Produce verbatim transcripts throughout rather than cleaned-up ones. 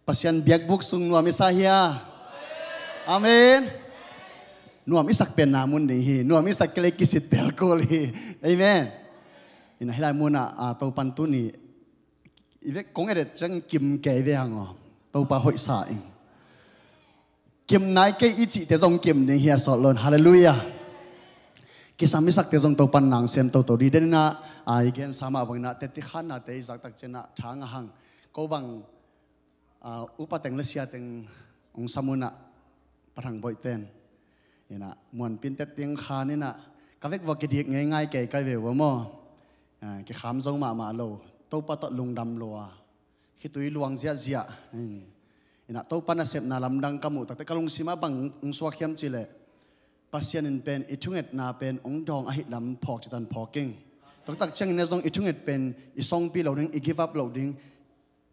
Pasian biakbuk sung nuam i sa hia? Amen. Nuam i sak pen na mun ding hi. Nuam i sak kei leh kisit tel kul hi. Amen. Ina hilai munah a, Topan tuni i vek kong edet ciang kim kei ve hang aw. Topa hoih sa ing. Kim nai kei i cihte zong kim ding hi a sawt lon. Halleluiah. Kisam i sakte zong Topan nang sem toto dih. Deninah a, i gen sa mah banginah teti khanate i zaktak cianah thang a hang. Ko bang a, upa teng le sia teng ong samunah pathang boih ten. Inah muanpin tet ting khan inah ka vek vua kidik ngeingai kei kai ve ua maw. A, kikham zo mahmah lo. Topa tawh lungdam lua. Khitui luang ziahziah. Inah Topa nasepna lamdang ka muh takte ka lungsimah bang ong suak hiam cileh. Pasian in pen i thungetna pen ong dawng ahi lam phawk citan phawk ing. Toktak ciangin a zong i thunget pen i songpi lo ding, i give up lo ding.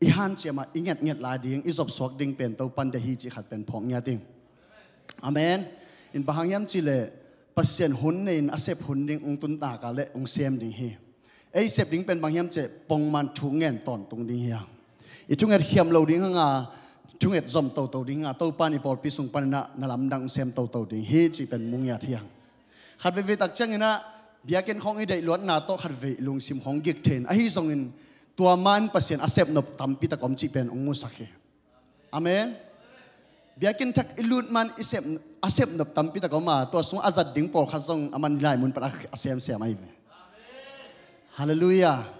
I hanciam ah i ngetnget lai ding, i zopsuak ding pen Topan deih hi cih khat pen phawk ngiat ding. Amen. In bang hang hiam cihleh Pasian hun nei in a sep hun ding ong tuntak ah le ong sem ding hi. Ei sep ding pen bang hiam cihleh pongman thu ngen tawntung ding hi hang. I thunget hiam lo ding hanga, thunget zom toto ding hanga, Topan i pawlpi sung paninah na lamdang sem toto ding hi cih pen mu ngiat hi hang. Khat veivei tak cianginah biakinn khawng i deih luatna tawh khat vei lungsim khawng gik thei in ahi zongin tua man Pasian a sepnop tampi tak om cih pen ong musak hi. Amen. Biakinn thak i lut man i sep, a sepnop tampi tak om a, tua sungah a zat ding pawlkhat zong a man lai mun pan a, a semsem ahi ve. Halleluiah.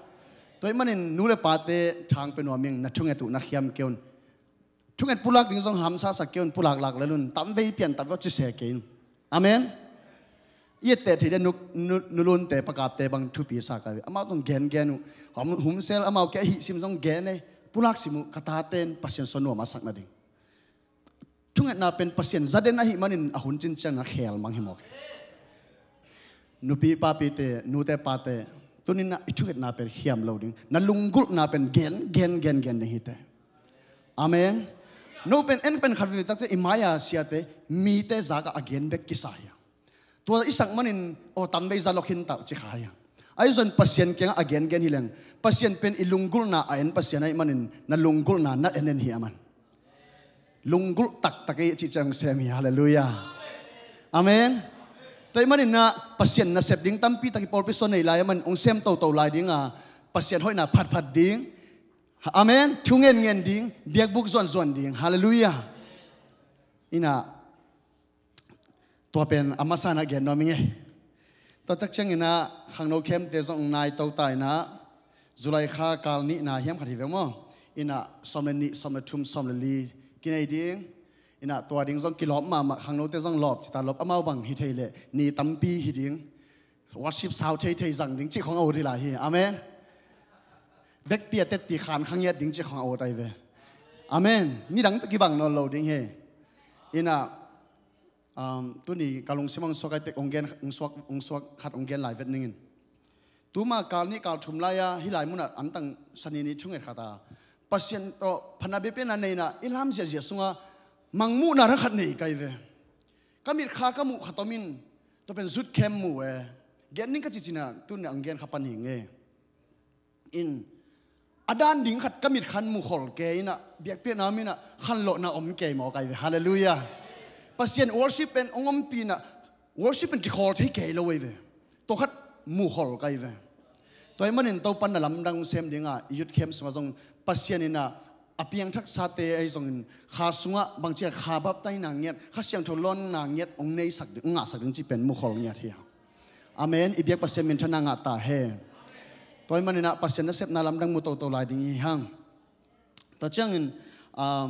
Tua ih manin nu le pate thang pe nuam ing, na thunget uh na khiam kei un. Thunget pulak ding zong hamsa sak kei un, pulak lak lel un, tamvei pian tamvei ci se kei un. Amen. I etteh theih dia nu, nu, nulunte pakapte bang thupi sa kai ve. Amau zong gengen uh. Hum, humsel amau ke ahi sim zong gen ei. Pulak sim uh ka taten Pasian sua nuam a sak nading. Thungetna pen Pasian zaden ahi manin a hun cin ciang a khel mang hi mawk. Nupi papite, nute pate, tuninah i thungetna pen khiam lo ding. Na lunggulhna pen gen, gen, gen, gen ding hite. Amen. No pen en pen khat vei takte i mai-a siate mite zakah a gen bek kisa hi a. Tua i sak manin aw tamvei za lok hin tauh ci kha hi a. Ahi zon Pasian kiangah a gengen hi leng Pasian pen i lunggulhna a en Pasian ahi manin na lunggulhna na en en hi a man. Lunggulh taktak ei cih ciang sem hi. Halleluiah. Amen. Tua ih maninah Pasian nasep ding tampi tak i pawlpi sua nei lai a man ong sem toto lai dinga Pasian hoihna phatphat ding. Amen. Thu ngen ngen ding, biakbuk zuan zuan ding. Halleluiah. Inah tua pen a masa inah gen nuam ing e. Tua tak cianginah khangno khemte zong nai to ta inah July kha kal nihna hiam khat hi ve maw. Inah sawm le nih, sawm le thum, sawm le li kinei ding. Inah tua ding zong kilawp mahmah, khangnote zong lawp cita lawp amau bang hi thei leh ni tampi hi ding. Worship sau thei thei zang ding cih khong a ut hi lai hi. Amen. Vekpi a tetti khan kha ngiat ding cih khong a ut ai ve. Amen. Nidang tawh kibang nawn lo ding hi. Inah, um, tuni ka lungsim ong suak ai tek ong gen, ong suak, ong suak khat ong gen lai vet ningin. Tuma kal nih kal thum lai-a hih lai munah antang sani nih thunget khat a Pasian tawh phatna biakpiakna nei inah i lam ziahziah sungah mangmuhna thang khat nei kai ve. Ka mitkha ka muh khat om in tua pen zut khem mu e. Gen ning ka cih cinah tuni ang gen kha pan hi nge. In a dan ding khat ka mitkhan mu khol kei inah biakpiakna om inah khanlawhna om kei maw kai ve. Halleluiah. Pasian worship pen ong ompi inah worship pen kikhawl thei kei lo ei ve. Tua khat mu khol kai ve. Tua ih manin Topan na lamdang sem dinga i youth camp sungah zong Pasian inah a piangthaksate ahi zongin kha sungah bangcia kha baptaina ngiat, Kha Siangtho lonna ngiat ong neisak ding, ong ngahsak ding cih pen mu khol ngiat hi. Amen. I biak Pasian minthanna ngah ta hen. Tua ih maninah Pasian nasepna lamdang mu toto lai ding hi hang. Tua ciangin, ah,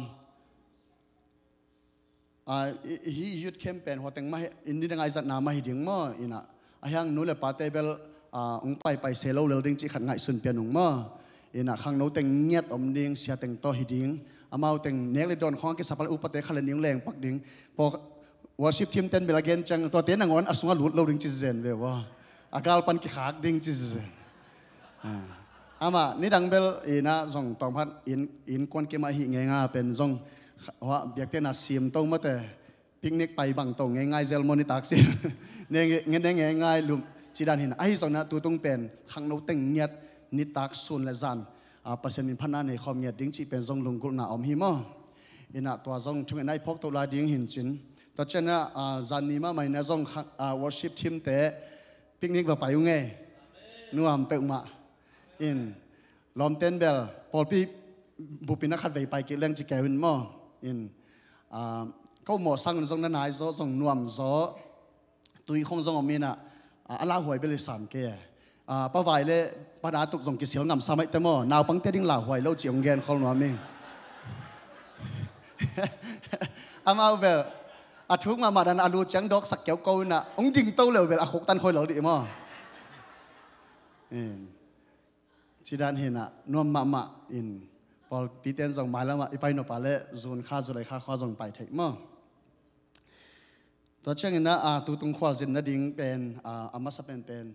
ah, i, i, hih youth camp pen hua teng mah hi, i nidang a i zatna mah hi ding maw. Inah a hiang nu le pate bel, ah, ong paipai se lo lel ding cih khat ngaihsun pia nung maw. Inah khangno teng ngiat om ding, sia teng tawh hi ding. Amau teng nek le dawn khong a kisap a le upate kha le ning leng pak ding. Paw worship team ten bel a gen ciang tuate nangawn a sungah lut lo ding ci zen ve ua. A gal pan kikhak ding ci zen. Ah. Amah nidang bel inah zong tawmkhat inn, innkuan kim ah hih ngeingai pen zong hua biakpiakna sim to mate. Picnic pai bang to ngeingai zel maw nitak sim. Ne, ne, ne ngeingai lum ci dan hinah. Ahi zongin ah tutung pen khangno teng ngiat nitak sun le zan a, Pasian min phatna nei khawm ngiat ding cih pen zong lunggulhna om hi maw? Inah tua zong thungetna i phawk to lai ding hi cin. Tua cianah, a, zan ni mahmah inah zong kha-, a, worship team te picnic va pai ung e. Nuam peuhmah. In, lawmten bel pawlpi bupin a khat vei pai kik leng ci keu in maw? In, a, ko mawh sangun zong na nai zaw, zong nuam zaw. Tui khong zong om inah, a, a lauhuai bel i sam kei e. A, pavai le pana tuk zong kisil ngam sa maih te maw? Naupangte ding lauhuai lo ci hong gen khol nuam ing. Amau bel a thuk mahmah dan a lu ciang dawksak keu ko inah hong ding to leu bel a khuk tan khoi lo dih maw? In. Ci dan hinah nuam mahmah in, pawlpite in zong mailamah i pai nop a le June kha, July kha khua zong pai theih maw? Tua cianginah, a, tutung khualzin nading pen, a, a masa penpen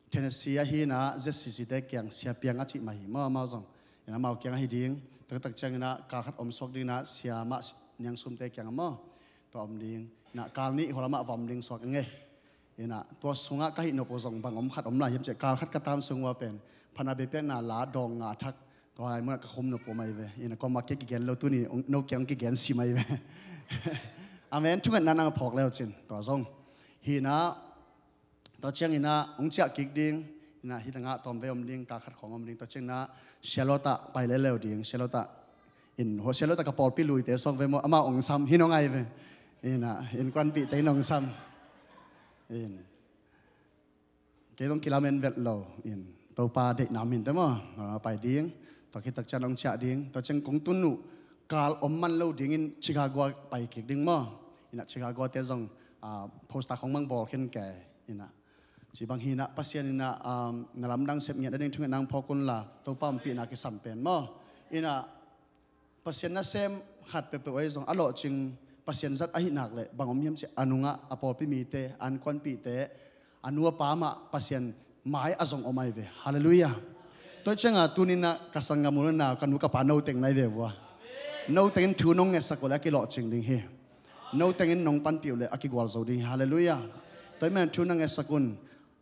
Tennessee ahi inah Z C C te kiang Sia Piang a cih mah hi maw? Amau zong inah amau kiang ahi ding. Taktak cianginah kal khat om suak ding inah Sia mah Niang Sum te kiang a maw? Tua om ding. Inah kal nih hua lamah va om ding suak ing e. Inah tua sungah ka hih nop uh zong bang om khat om lai hiam cih leh kal khat ka tam sung uh a pen phatna biakpiakna la dawng nga thak tua lai munah ka khum nop uh mah hi ve. Inah kuamah kei kigen lo, tuni no kiang kigen si mah hi ve. Amen. Thungetna nang a phawk le uh cin tua zong. Hi inah tua cianginah hong ciah kik ding. Inah hih tangah tawmvei om ding, kal khat khawng om ding. Tua cianginah Sia Lota pai le le uh ding. Sia Lota in, hua Sia Lota ka pawlpi luite suak ve maw, amah hong sam hi nong ai ve. Inah innkuanpihte in hong sam. In, kei zong kilamen vet lo. In, Topa deihna om hinte maw? A, pai ding. Tua khit tak ciang hong ciah ding. Tua ciang kong tun uh kal om man lo dingin Chicago a pai kik ding maw? Inah Chicago te zong, a, poster khong mang bawl khin kei. Inah ci bang hinah Pasian inah, um, na lamdang sep ngiat nading thungetna nang phawk un la, Topa ompihna kisam pen maw? Inah Pasian nasem khat peuhpeuh ahi zong a lawhcing Pasian zat ahi nak leh bang om hiam cih leh a nungah a pawlpi mite, a innkuanpihte, a nu a pa mah Pasian mai a zong om ahi ve. Halleluiah. Tua ciangah tuninah ka sanggam u le nau, ka nu ka pa noteng na hi ve vua. Noteng in thu nong ngetsak uh leh a kilawhcing ding hi. Noteng in nong panpih uh leh a kigualzo ding hi. Halleluiah. Tua hi man thu na ngetsak un.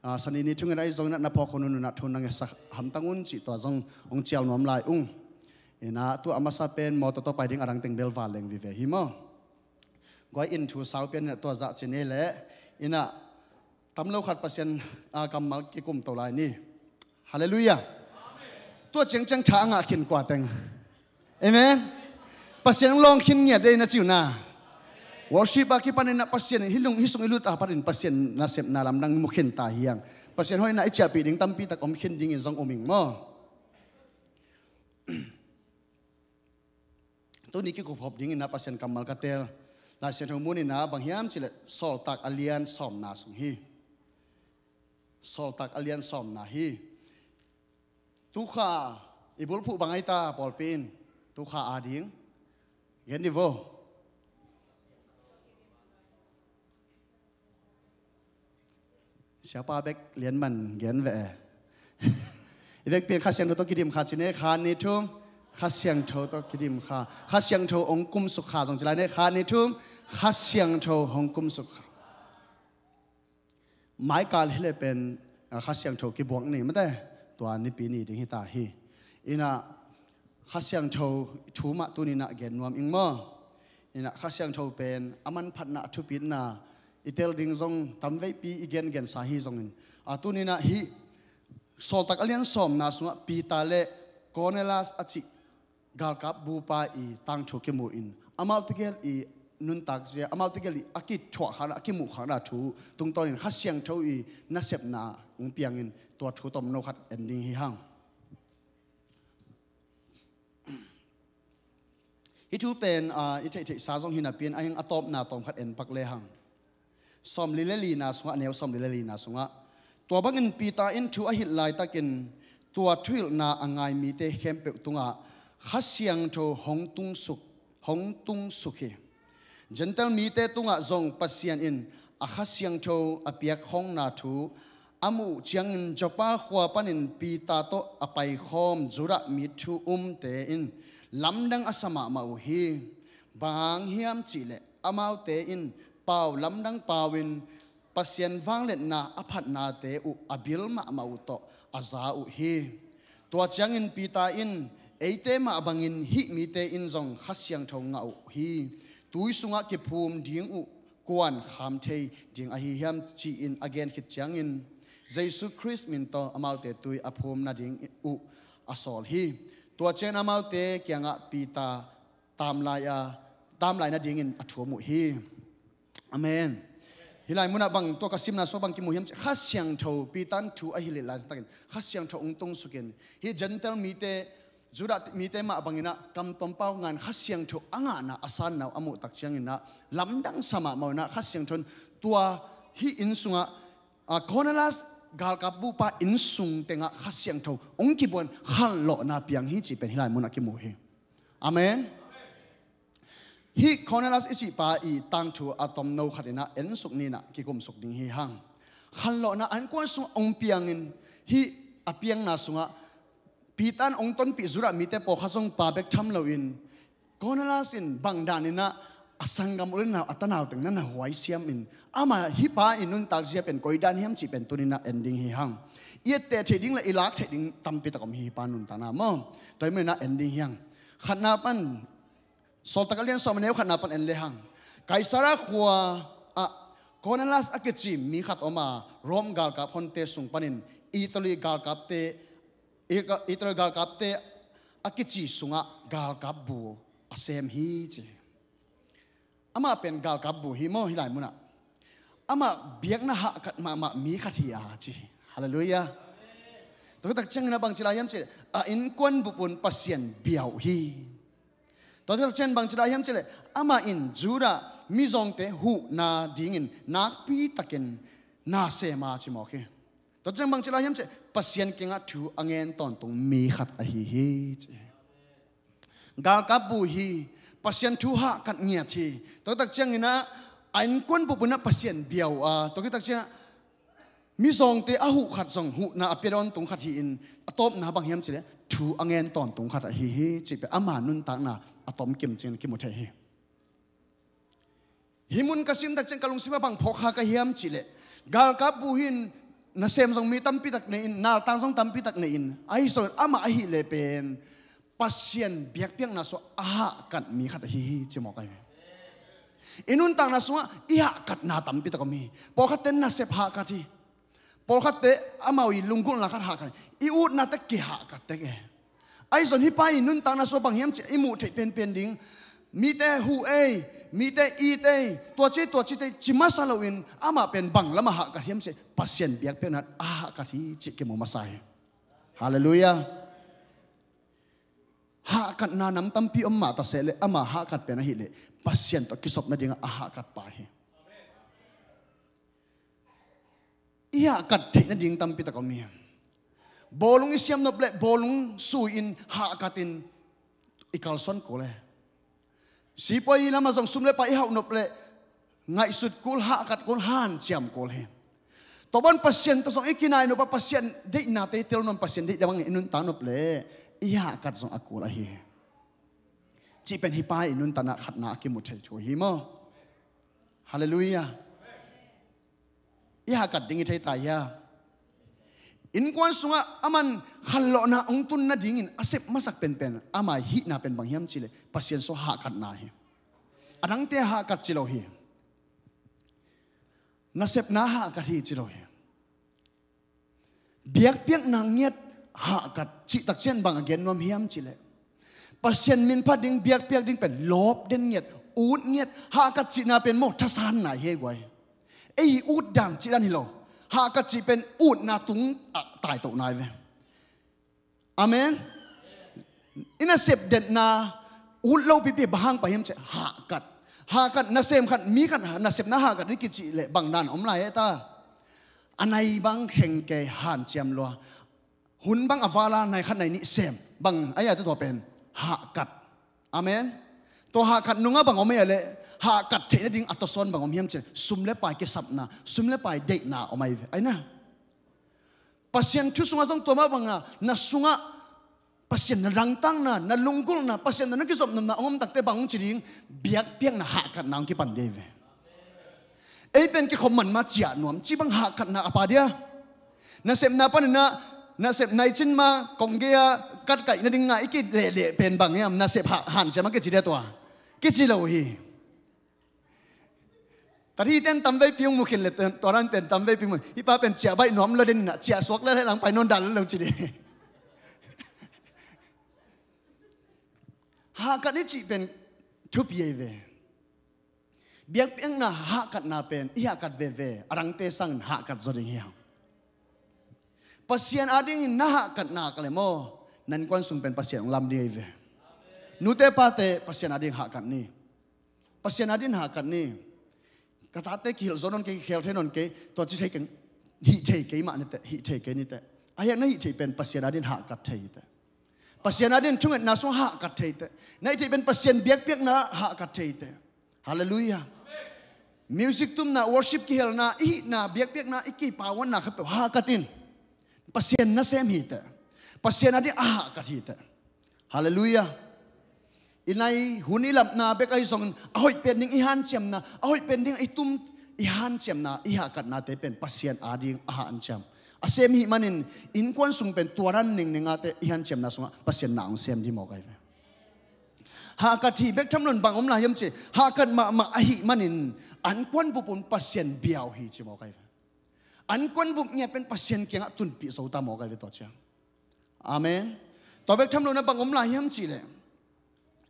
A, Sani ni thunget ahi zongin ah na phawk hun un ah thu na ngetsak hamtang un cih tua zong hong cial nuam lai ung. Inah tua a masa pen mawtaw tawh pai ding, a dang teng bel vanleng vive hi maw? Guai in thu sau pian inah tua zah ci ni leh inah tam lo khat Pasian, a, kammal kikum to lai ni. Halleluiah. Tua ciangciang tha a ngah khin kua teng. Amen. Pasian hong lawng khin ngiat dei na ci uh na. Worship a kipan inah Pasian in hih lung, hih sung i lut a panin Pasian nasepna lamdang mu khin ta hi hang. Pasian hoihna i ciahpih ding tampi tak om khin dingin zong um ing maw? Tuni kikuphop ding inah Pasian kammal ka teel Lai Siangtho mun inah bang hiam cih leh Sawltak a lian sawmna sung hi. Sawltak a lian sawmna hi. Tukha i bulphuh bang ahi ta pawlpi in, tukha ading gen ni vo. Siapa bek lian man gen ve e. I vekpi in Kha Siangtho tawh kidim kha ci ni, kha ni thum. Kha Siangtho tawh kidim kha. Kha Siangtho hong kumsuk kha zong ci lai ni, kha ni thum. Kha Siangtho hong kumsuk kha. Maikal hi leh pen, a, Kha Siangtho kibuak ni mate, tua nipi ni ding hi ta hi. Inah Kha Siangtho thu mah tuni inah gen nuam ing maw? Inah Kha Siangtho pen a manphatna, a thupitna i tel ding zong tamveipi i gengensa hi zongin, a, tuni inah hih Sawltak a lian sawmna sungah Peter le Cornelius a cih galkap bupa i tangthu kimu in, amaute gel i nuntak zia, amaute gel i a kithuah khakna, a kimuh khakna thu tungtawnin Kha Siangtho i nasepna hong piangin tua thu tomno khat en ding hi hang. Hih thu pen, a, i theihtheihsa zong hi napi in a hing a tawpna tawm khat en pak le hang. Sawmli le lina sungah, neu sawmli le lina sungah. Tua bangin Peter in thu a hilh laitakin tua thuhilhna a ngai mite khempeuh tungah Kha Siangtho hong tungsuk, hong tungsuk hi. Gentile mite tungah zong Pasian in a Kha Siangtho a piak khawngna thu a muh ciangin Joppa khua panin Peter tawh a paikhawm Judah mi thu umte in lamdang a sa mahmah uh hi. Bang hang hiam cihleh amaute in pau lamdang pau-in Pasian vangliatna a phatnate uh a bil mahmah uh tawh a za uh hi. Tua ciangin Peter in, "Eite mah bangin hih mite in zong Kha Siangtho ngah uh hi. Tui sungah kiphum ding uh kuan kham thei ding ahi hiam?" ci-in a gen khit ciangin, Jesu Khrist min tawh amaute tui a phum nading uh a sawl hi. Tua ciangin amaute kiangah Peter tamlai a, tamlai nadingin a thum uh hi. Amen. Hih lai munah bang, tua ka simna sungah bang kimu hiam cih leh, Kha Siangtho, Peter in thu a hilh lai takin Kha Siangtho hong tungsukin, hih Gentile mite, Judah mite mah bangin ah, kam tawm pau ngan Kha Siangtho a ngahna a sanna uh a muh tak ciangin ah, lamdang sa mahmah in ah, Kha Siangtho in tua hih inn sungah, a, Cornelius galkap bupa inn sung tengah Kha Siangtho hong kibuan khanlawhna piang hi cih pen hih lai munah kimu hi. Amen. Hih Cornelius i cihpa i tangthu a tomno khat in ah ensuk ni in ah kikumsuk ding hi hang. Khanlawhna a innkuan sungah hong piangin, hih a piangna sungah Peter in hong tonpih Judah mite pawlkhat zong pa bek tham loin, Cornelius in bang danin ah a sanggam u le nau, a tanau teng na na huai siamin, amah hih pa i nuntak zia pen koi dan hiam cih pen tuni in ah en ding hi hang. I etteh theih ding le i lak theih ding tampi tak om hi, hih pa nuntakna maw. Tua ahih manin ah en ding hi hang. Khatna pan, Sawltak a lian sawm a neu khatna pan en le hang. Kaisaria khua ah Cornelius a kici mi khat om a, Rome galkap honte sung panin Italy galkapte, Italy galkapte a kici sungah galkap bu a sem hi ci. Amah pen galkap bu hi maw, hih lai munah. Amah biakna hahkat mahmah mi khat hi a ci. Halleluiah. Tua khit tak ciangin ah bang ci lai hiam cih leh, a innkuan bup un Pasian bia uh hi. Tua khit tak ciangin bang ci lai hiam cih leh, amah in Judah mizawngte huhna dingin nakpi takin na sem a ci mawk hi. Tua ciang bang ci lai hiam cih leh, Pasian kiangah thu a ngen tawntung mi khat ahi hi ci. Galkap bu hi, Pasian thu hahkat ngiat hi. Tua khit tak ciangin ah a innkuan bup un ah Pasian bia uh a, tua khit tak ciangah mizawngte a huh khat zong huhna a pia tawntung khat hi-in, a tawpna bang hiam cih leh thu a ngen tawntung khat ahi hi cih pen ama nuntakna a tom kim ciangin kimu thei hi. Hih mun ka sim tak ciang ka lungsim ah bang phawk kha ka hiam cih leh, galkap bu hi-in nasem zong mi tampi tak nei-in, naltang zong tampi tak nei-in, ahi zongin amah ahih leh pen Pasian biakpiakna sungah a hahkat mi khat ahi hi ci mawk ahi hi. I nuntakna sungah i hahkatna tampi tak om hi. Pawlkhatte nasep hahkat hi. Pawlkhatte amau i lunggulhna khat hahkat hi. I utnate kihahkat tek e. Ahi zong hih pa i nuntakna sungah bang hiam cih leh i muh theih penpen ding, mite huh ei, mite it ei, tua ci, tua ci tei ci masa loin, amah pen bang lamah hahkat hiam cih leh Pasian biakpiakna a hahkat hi cih kimu masa hi. Halleluiah. Hahkatna nam tampi om mah ta seh leh, ama hahkat pen ahih leh Pasian tawh kisop nadingah a hahkat pa hi. I hahkat theih nading tampi tak om hi. Bawlung i siam nop leh bawlung sui-in hahkatin i kalsuan kul e. Sipuai lamah zong sum le pai i hauh nop leh ngaihsut kul, hahkat kul, hanciam kul hi. Tua bang Pasian tawh zong i kinai nop a, Pasian deihnate i tel nop, Pasian deih bangin i nuntak nop leh i hahkat zong a kul ahi hi. Cih pen hih pa i nuntakna khatna a kimu thei thu hi maw. Halleluiah. I hahkat ding i thei ta hia? Innkuan sungah aman khanlawhna hong tun nadingin a sep masak penpen, ama hihna pen bang hiam cih leh Pasian sungah hahkatna hi. A dangte hahkat ci lo hi. Nasepna hahkat hi ci lo hi. Biakpiakna ngiat hahkat cih tak ciang bang a gen nuam hiam cih leh, Pasian min phat ding, biakpiak ding pen lawp den ngiat, ut ngiat, hahkat cihna pen maw, thasanna hi ei guai. Ei i ut dan cih dan hi lo. Hahkat cih pen utna tung ah taitohna hi ve. Amen. I nasep detna ut lo pipi bang hang pai hiam cih leh hahkat. Hahkat, nasem khat, mi khat nasepna hahkat i kicih leh bang dan om lai e ta. A nai bang kheng kei, hanciam lua. Hun bang a val a, nai khat nai nih sem. Bang a hia, tua pen hahkat. Amen. Tua hahkat nungah bang om a hia leh, hahkat theih nading a tawsawn bang om hiam cih leh, sum le pai kisapna, sum le pai deihna om ahi ve. Ahi na. Pasian thu sungah zong tua mah bangin na sungah Pasian na dangtakna, na lunggulhna, Pasian tawh na kizopnopna hong om tak teh bang hong ci ding, biakpiakna hahkatna hong kipan ding hi ve. Ei pen kikhop man mah ciah nuam, cih bang hahkatna a pha dia. Nasepna panin ah Nasep nai cin ma kong gei-a katkaih nading ngah i kilehleh pen bang hiam? Nasep ha-, hanciam a kici dia tua? Kici lo hi. Tadhiten tamveipi hong mu khin le tua dan pen tamveipi mu. Hih pa pen ciah baih nuam lo den inah ciah suak le lang pai nawn dan lo ci dih. Hahkat i cih pen thupi ei ve. Biakpiakna hahkatna pen i hahkat veve a dangte sangin hahkat zaw ding hi hang. Pasian adingin na hahkatna ka le maw, na innkuan sung pen Pasian hong lam ding ei ve. Nute pate Pasian ading hahkat ni. Pasian ading hahkat ni. Ka tate kihilh zaw nawn kei, khel thei nawn kei, tua ci thei keng, hih thei kei mah nite, hih thei kei nite. A hiang na hih thei pen Pasian ading hahkat thei hite. Pasian ading thungetna sung hahkat thei hite. Na hih thei pen Pasian biakpiakna hahkat thei hite. Halleluiah. Music tumna, worship kihelna, i hihna, biakpiakna, i kipawanna khempeuh hahkat in. Pasian nasem hite. Pasian ading a hahkat hite. Halleluiah. I nai hun i lapna bek ahi zongin a hoih pen ding i hanciamna, a hoih pen ding i tum i hanciamna, i hahkatnate pen Pasian ading a hanciam a sem hih manin innkuan sung pen tua dan ningning ate i hanciamna sungah Pasian na hong sem dih mawk ahi ve. Hahkat hih bek tham loin bang om lai hiam ci, hahkat mahmah ahih manin ankuan bup un Pasian biau hi ci mawk ahi ve. Ankuan bup ngiat pen Pasian kiangah tunpih zo ta mawk ahi ve tua ciang. Amen. Tua bek tham loin a bang om lai hiam cihleh,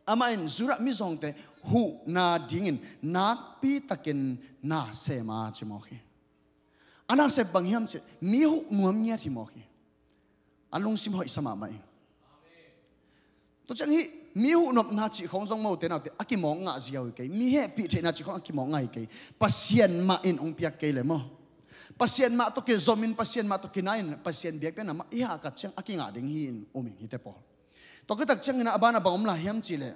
amah in Judah mizawngte huhna dingin nakpitakin na sem a ci mawk hi. A nasep bang hiam cih, mi huh nuam ngiat hi mawk hi. A lungsim hoihsa mahmah hi. Tua ciang hih mi huh nopna cih khong zong mote naute a kimawk ngah ziau hi kei. Mi hehpih theihna cih khong a kimawk ngah hi kei. Pasian mah in hong piak kei le maw, Pasian mah tawh kizomin, Pasian mah tawh kinain, Pasian biakpiakna mah i hahkat ciang a kingah ding hi in um ing hite pawl. Tua ka tak ciangin a ban a bang om lai hiam cihleh,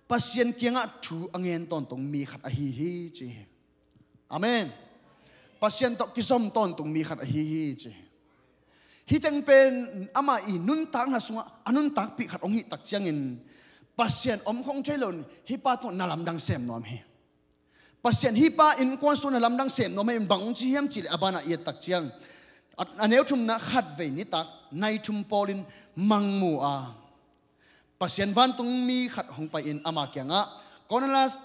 Pasian kiangah thu a ngen tawntung mi khat ahi hi ci hi. Amen. Pasian tawh kizom tawntung mi khat ahi hi ci hi. Hih teng pen amah i nuntakna sungah a nuntakpih khat hong hih tak ciangin Pasian om khong thei loin hih pa tungah na lamdang sem nuam hi. Pasian hih pa innkuan sung na lamdang sem nuam hi in bang hong ci hiam cihleh a banah i et tak ciang a, a neu thumna khatvei nitak nai thum pawlin mangmu a Pasian vantung mi khat hong pai-in ama kiangah, Cornelius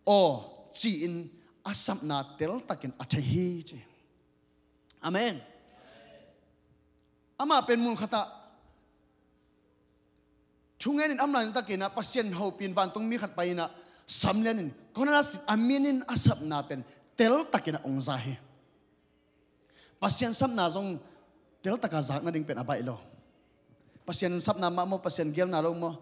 aw, ci-in a sapna teltakin a thei hi ci. Amen. Amah pen mun khatah thungen in a om laitakin ah Pasian hopih in vantung mi khat pai-in ah samlian in Cornelius in a min in a sapna pen teltakin ah hong za hi. Pasian sapna zong teltaka zak nading pen a baih lo. Pasian sapna mah maw, Pasian gelna lo maw,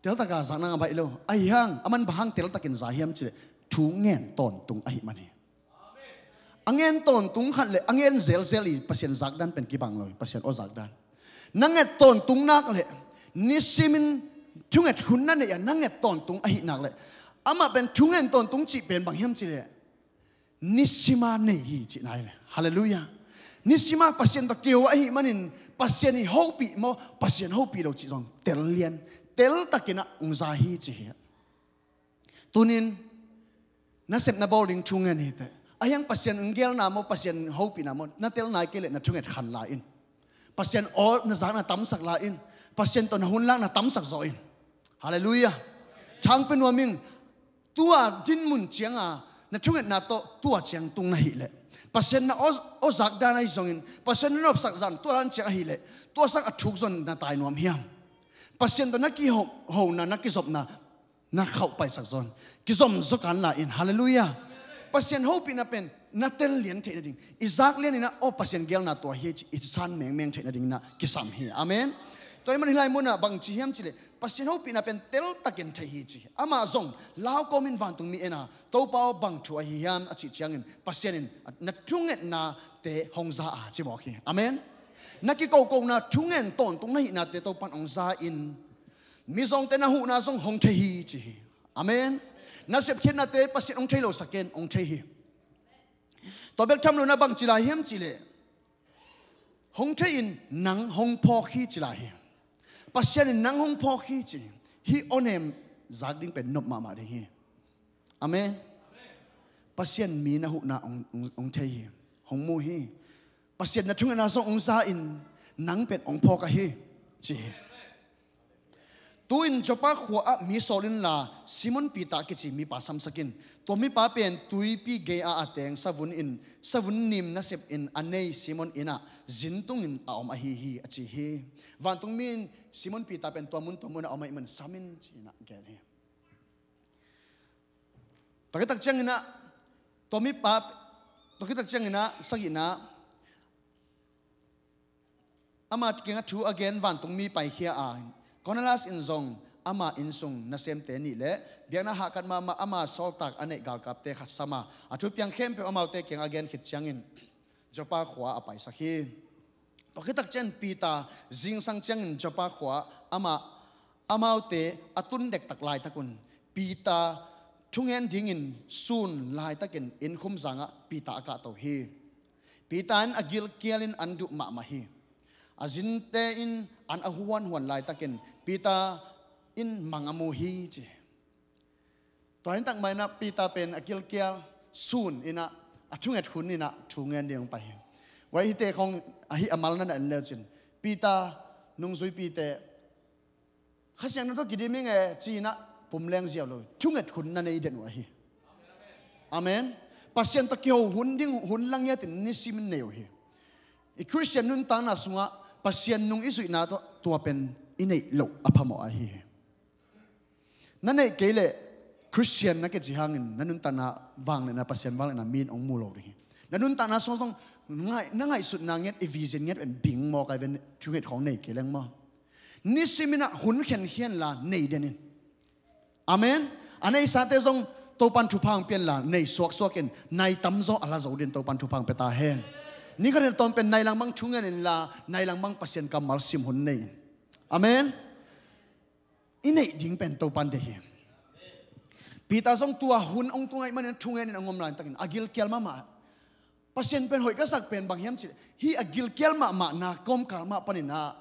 teltaka zak nading a baih lo. Ahi hang, aman bang hang teltakin za hiam cihleh, thu ngen tawntung ahih man hi. A ngen tawntung khat le a ngen zelzel i Pasian zakdan pen kibang lo hi, Pasian aw zakdan. Na nget tawntung nak le nisimin thunget hun na neih a na nget tawntung ahih nak le, amah pen thu ngen tawntung cih pen bang hiam cihleh, nisima nei hi cihna hi ve. Halleluiah. Nisima Pasian tawh keu ahih manin Pasian i hopih maw, Pasian hopih lo cih zong tel lian, teltakin ah hong za hi ci hi. Tunin na sep na bawl ding thu ngen hi teh. Ahi hang Pasian hong gelna maw, Pasian hopihna maw, na tel nai kei leh na thunget khan la in. Pasian aw na zakna tamsak la in. Pasian tawh na hun lakna tamsak zaw in. Halleluiah. Thang pe nuam ing. Tua dinmun cianga na thungetna tawh tua ciang tung na hih leh, Pasian na aw, aw zakdan ahi zongin, Pasian na nopsak zan tua dan ciang ahih leh, tua sang a thuk zon na tai nuam hiam? Pasian tawh na kihona, na kizopna na khauh paisak zon. Kizom zaw kan la in. Halleluiah. Pasian hopihna pen na tel lian theih nading, i zak lian in ah, aw Pasian gelna tua hi ci i san mengmeng theih nading in ah kisam hi. Amen. Tua ahih man hih lai munah bang ci hiam cihleh, Pasian hopihna pen teltakin thei hi ci hi. Amah zong lau kawmin vantungmi en a, Topa aw bang thu ahi hiam a cih ciangin Pasian in na thungetnate hong za a ci mawk hi. Amen. Na kikokona thungen tawntung na hihnate Topa in hong za in, mizawngte na huhna zong hong thei hi ci hi. Amen. Na sepkhiatnate Pasian hong thei lo sak in hong thei hi. Tua bek tham lo na bang ci lai hiam cihleh, hong thei in nang hong phawk hi ci lai hi. Pasian in nang hong phawk hi ci hi. Hih awnem zak ding pen nop mahmah ding hi. Amen. Pasian mi na huhna hong, hong, hong thei hi. Hong mu hi. Pasian na thungetna zong hong za in, nang pen hong phawk ahi, ci hi. Tu-in Joppa khua ah mi sawl inla, Simon Peter kici mipa samsak in. Tua mipa pen tuipi gei-a a teng savun in, savun nim nasep in a nei Simon inn ah zin tungin a om ahi hi, a ci hi. Vantungmi in Simon Peter pen tua mun tua mun ah a om ahih man sam in ci-in ah gen hi. Tua khit tak ciangin ah, tua mipa, tua khit tak ciangin ah, sagihna, ama kiangah thu a gen vantungmi paikhia a, Cornelius in zong ama innsung nasemte nih le biakna hahkat mahmah ama sawltak a neih galkapte khat sam a, a thupiang khempeuh amaute kiangah a gen khit ciangin Joppa khua a paisak hi. Tua khit tak ciangin Peter zingsang ciangin Joppa khua amah, amaute a tun dektak laitakun Peter thungen dingin sun laitakin innkhum zangah Peter a kahto hi. Peter in a gilkial in an duh mahmah hi. A zinte in an a huanhuan laitakin Peter in mang a mu hi, ci. Tua in tak mah in ah Peter pen a gilkial sun in ah, a thunget hun in ah thungen ding hong pai hi. Tua hihte khong ahi a mal na na en leu cin, Peter nungzuipite, Kha Siangtho tawh kidim ing e ci-in ah pumleng ziau lo, thunget hun na nei den uh ahi. Amen. Pasian tawh kiho hun ding hun la ngiatin nisim in nei uh hi. I Khristian nuntakna sungah Pasian nung i zuihna tawh tua pen i neih loh a phamawh ahi hi. Na neih kei leh Khristian na kici hangin na nuntakna vangliatna, Pasian vangliatna mi in hong mu lo ding hi. Na nuntakna sungah zong ngai-, na ngaihsutna ngiat, i vision ngiat pen bing maw, kai ven thunget khawng nei kei leng maw? Nisim in ah hun khenkhian la nei den in. Amen. A neisate zong Topan thupha hong pia in la nei suaksuak in, nai tamzaw a la zo din Topan thupha hong pia ta hen. Ni khat in tawm pen nai lang bang thungen in la, nai lang bang Pasian kammal sim hun nei in. Amen. I neih ding pen Topan deih hi. Peter zong tua hun hong tung ahih manin thungen in a ngom laitakin a gilkial mahmah. Pasian pen hoih ka sak pen bang hiam cih leh, hih a gilkial mahmahna kawmkal mah panin ah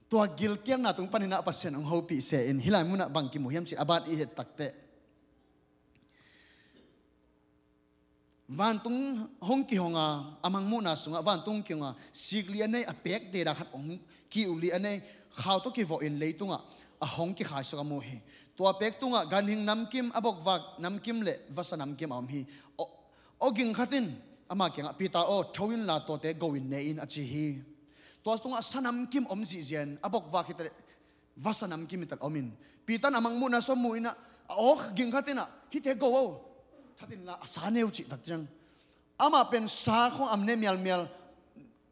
tua gilkialna tung panin ah Pasian hong hopih se in hih lai munah bang kimu hiam cih a ban i het takteh, vantung hong kihong a, a mangmuhna sungah vantung hong kihong a, sikli a nei a pek deda khat hong kiuli a nei, khau tawh kivawh in leitungah a hong kikhaisuak a mu hi. Tua pek tungah ganhing namkim, a bokvak namkim le vasa namkim a om hi. Aw, aw ging khat in ama kiangah, Peter aw, tho inla tuate go in ne in, a ci hi. Tua tungah sa namkim om zihzian, a bokvak hi ta leh vasa namkim hi ta leh om in. Peter in a mangmuhna sung mu in ah, a awk ging khat in ah, hihte go aw, that inla a sa ne uh cih tak ciang, amah pen sa khong a ne mialmial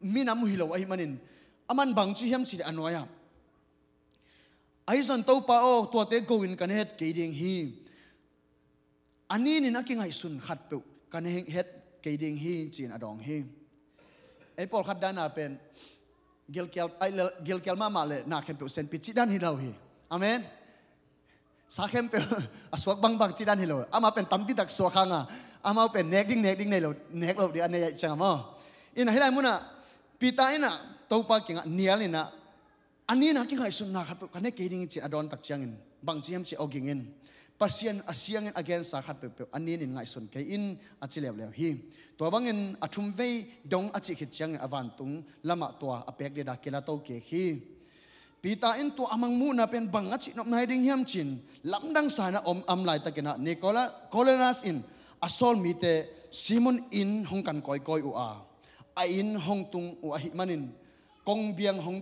minam uh hi lo ahih manin, aman bang ci hiam cih leh a nuai-ah, ahi zong Topa aw, tuate go in ka ne het kei ding hi. A nin in a kingaihsun khatpeuh ka ne het kei ding hi, ci-in a dawng hi. Ei pawlkhat dan a pen gilkial, ai, gilkial mahmah le na khempeuh senpi cih dan hi lo hi. Amen. Sa khempeuh a suak bangbang cih dan hi lo. Amah pen tampi tak suak hang a, amau pen nek ding, nek ding nei lo, nek loh ding a nei ahih ciang a maw. In ah hih lai munah Peter in ah Topa kiangah nial in ah, a nin a kingaihsunna khatpeuh ka ne kei ding hi, ci-in a dawn tak ciangin, bang ci hiam cih leh, aw ging in, Pasian a siangin a gensa khat peuhpeuh a nin in ngaihsun kei in, a ci leuleu hi. Tua bangin a thumvei dong a cih khit ciangin a vantung lamah tua a pek deda kila to kik hi. Peter in tua a mangmuhna pen bang a cihnopna hi ding hiam ci-in lamdang sa in a om, om laitakin ah Nicola-, Cornelius in a sawlmite Simon inn hong kan kawikawi uh a, a inn hong tung uh ahih manin kongbiang hong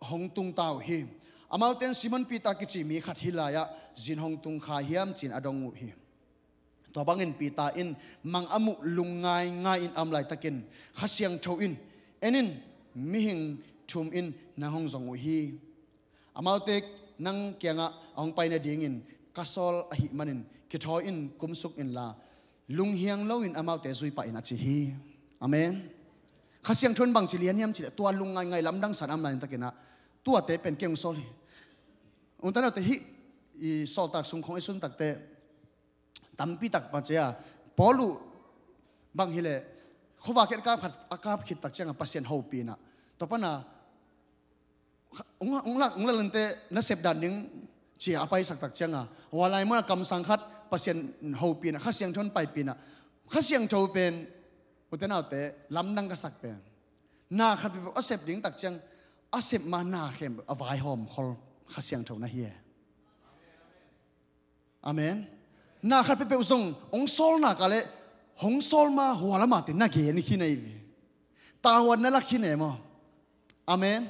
hong tung ta uh hi. Amaute in Simon Peter kici mi khat hih lai-ah zin hong tung kha hiam ci-in a dong uh hi. Tua bangin Peter in mang a muh lungngaingai in a om laitakin Kha Siangtho in, en in, mihing thum in nang hong zong uh hi. Amaute nang kiangah a hong pai nadingin ka sawl ahih manin kithawi in kumsuk inla, lunghiang loin amaute zui pah in, a ci hi. Amen. Kha Siangtho in bangci lian hiam cih leh tua lungngaingai lamdang sa in a om laitakin ah tuate pen kei hong sawl hi. Ung tanaute hih i sawltak sung khong i sun takteh tampi tak pacia Paul uh bang hileh khuavak khit a kap khat, a kap khit tak ciangah Pasian hopih in ah tua pan a ung, ung lak, ung lak lente nasep dan ding cia a paisak tak ciangah hua lai munah kamsang khat Pasian hopih in ah Kha Siangtho in paipih in ah Kha Siangtho pen Ute naute, lamdang ka sak pen, na khat peuhpeuh a sep ding tak ciang, a sep ma na khempeuh a vaihawm khol Kha Siangtho na hi e. Amen. Na khat peuhpeuh zong hong sawl nak leh, hong sawl ma hua lamah te na gen khin ahi ve. Tavuan na lak khin e maw. Amen.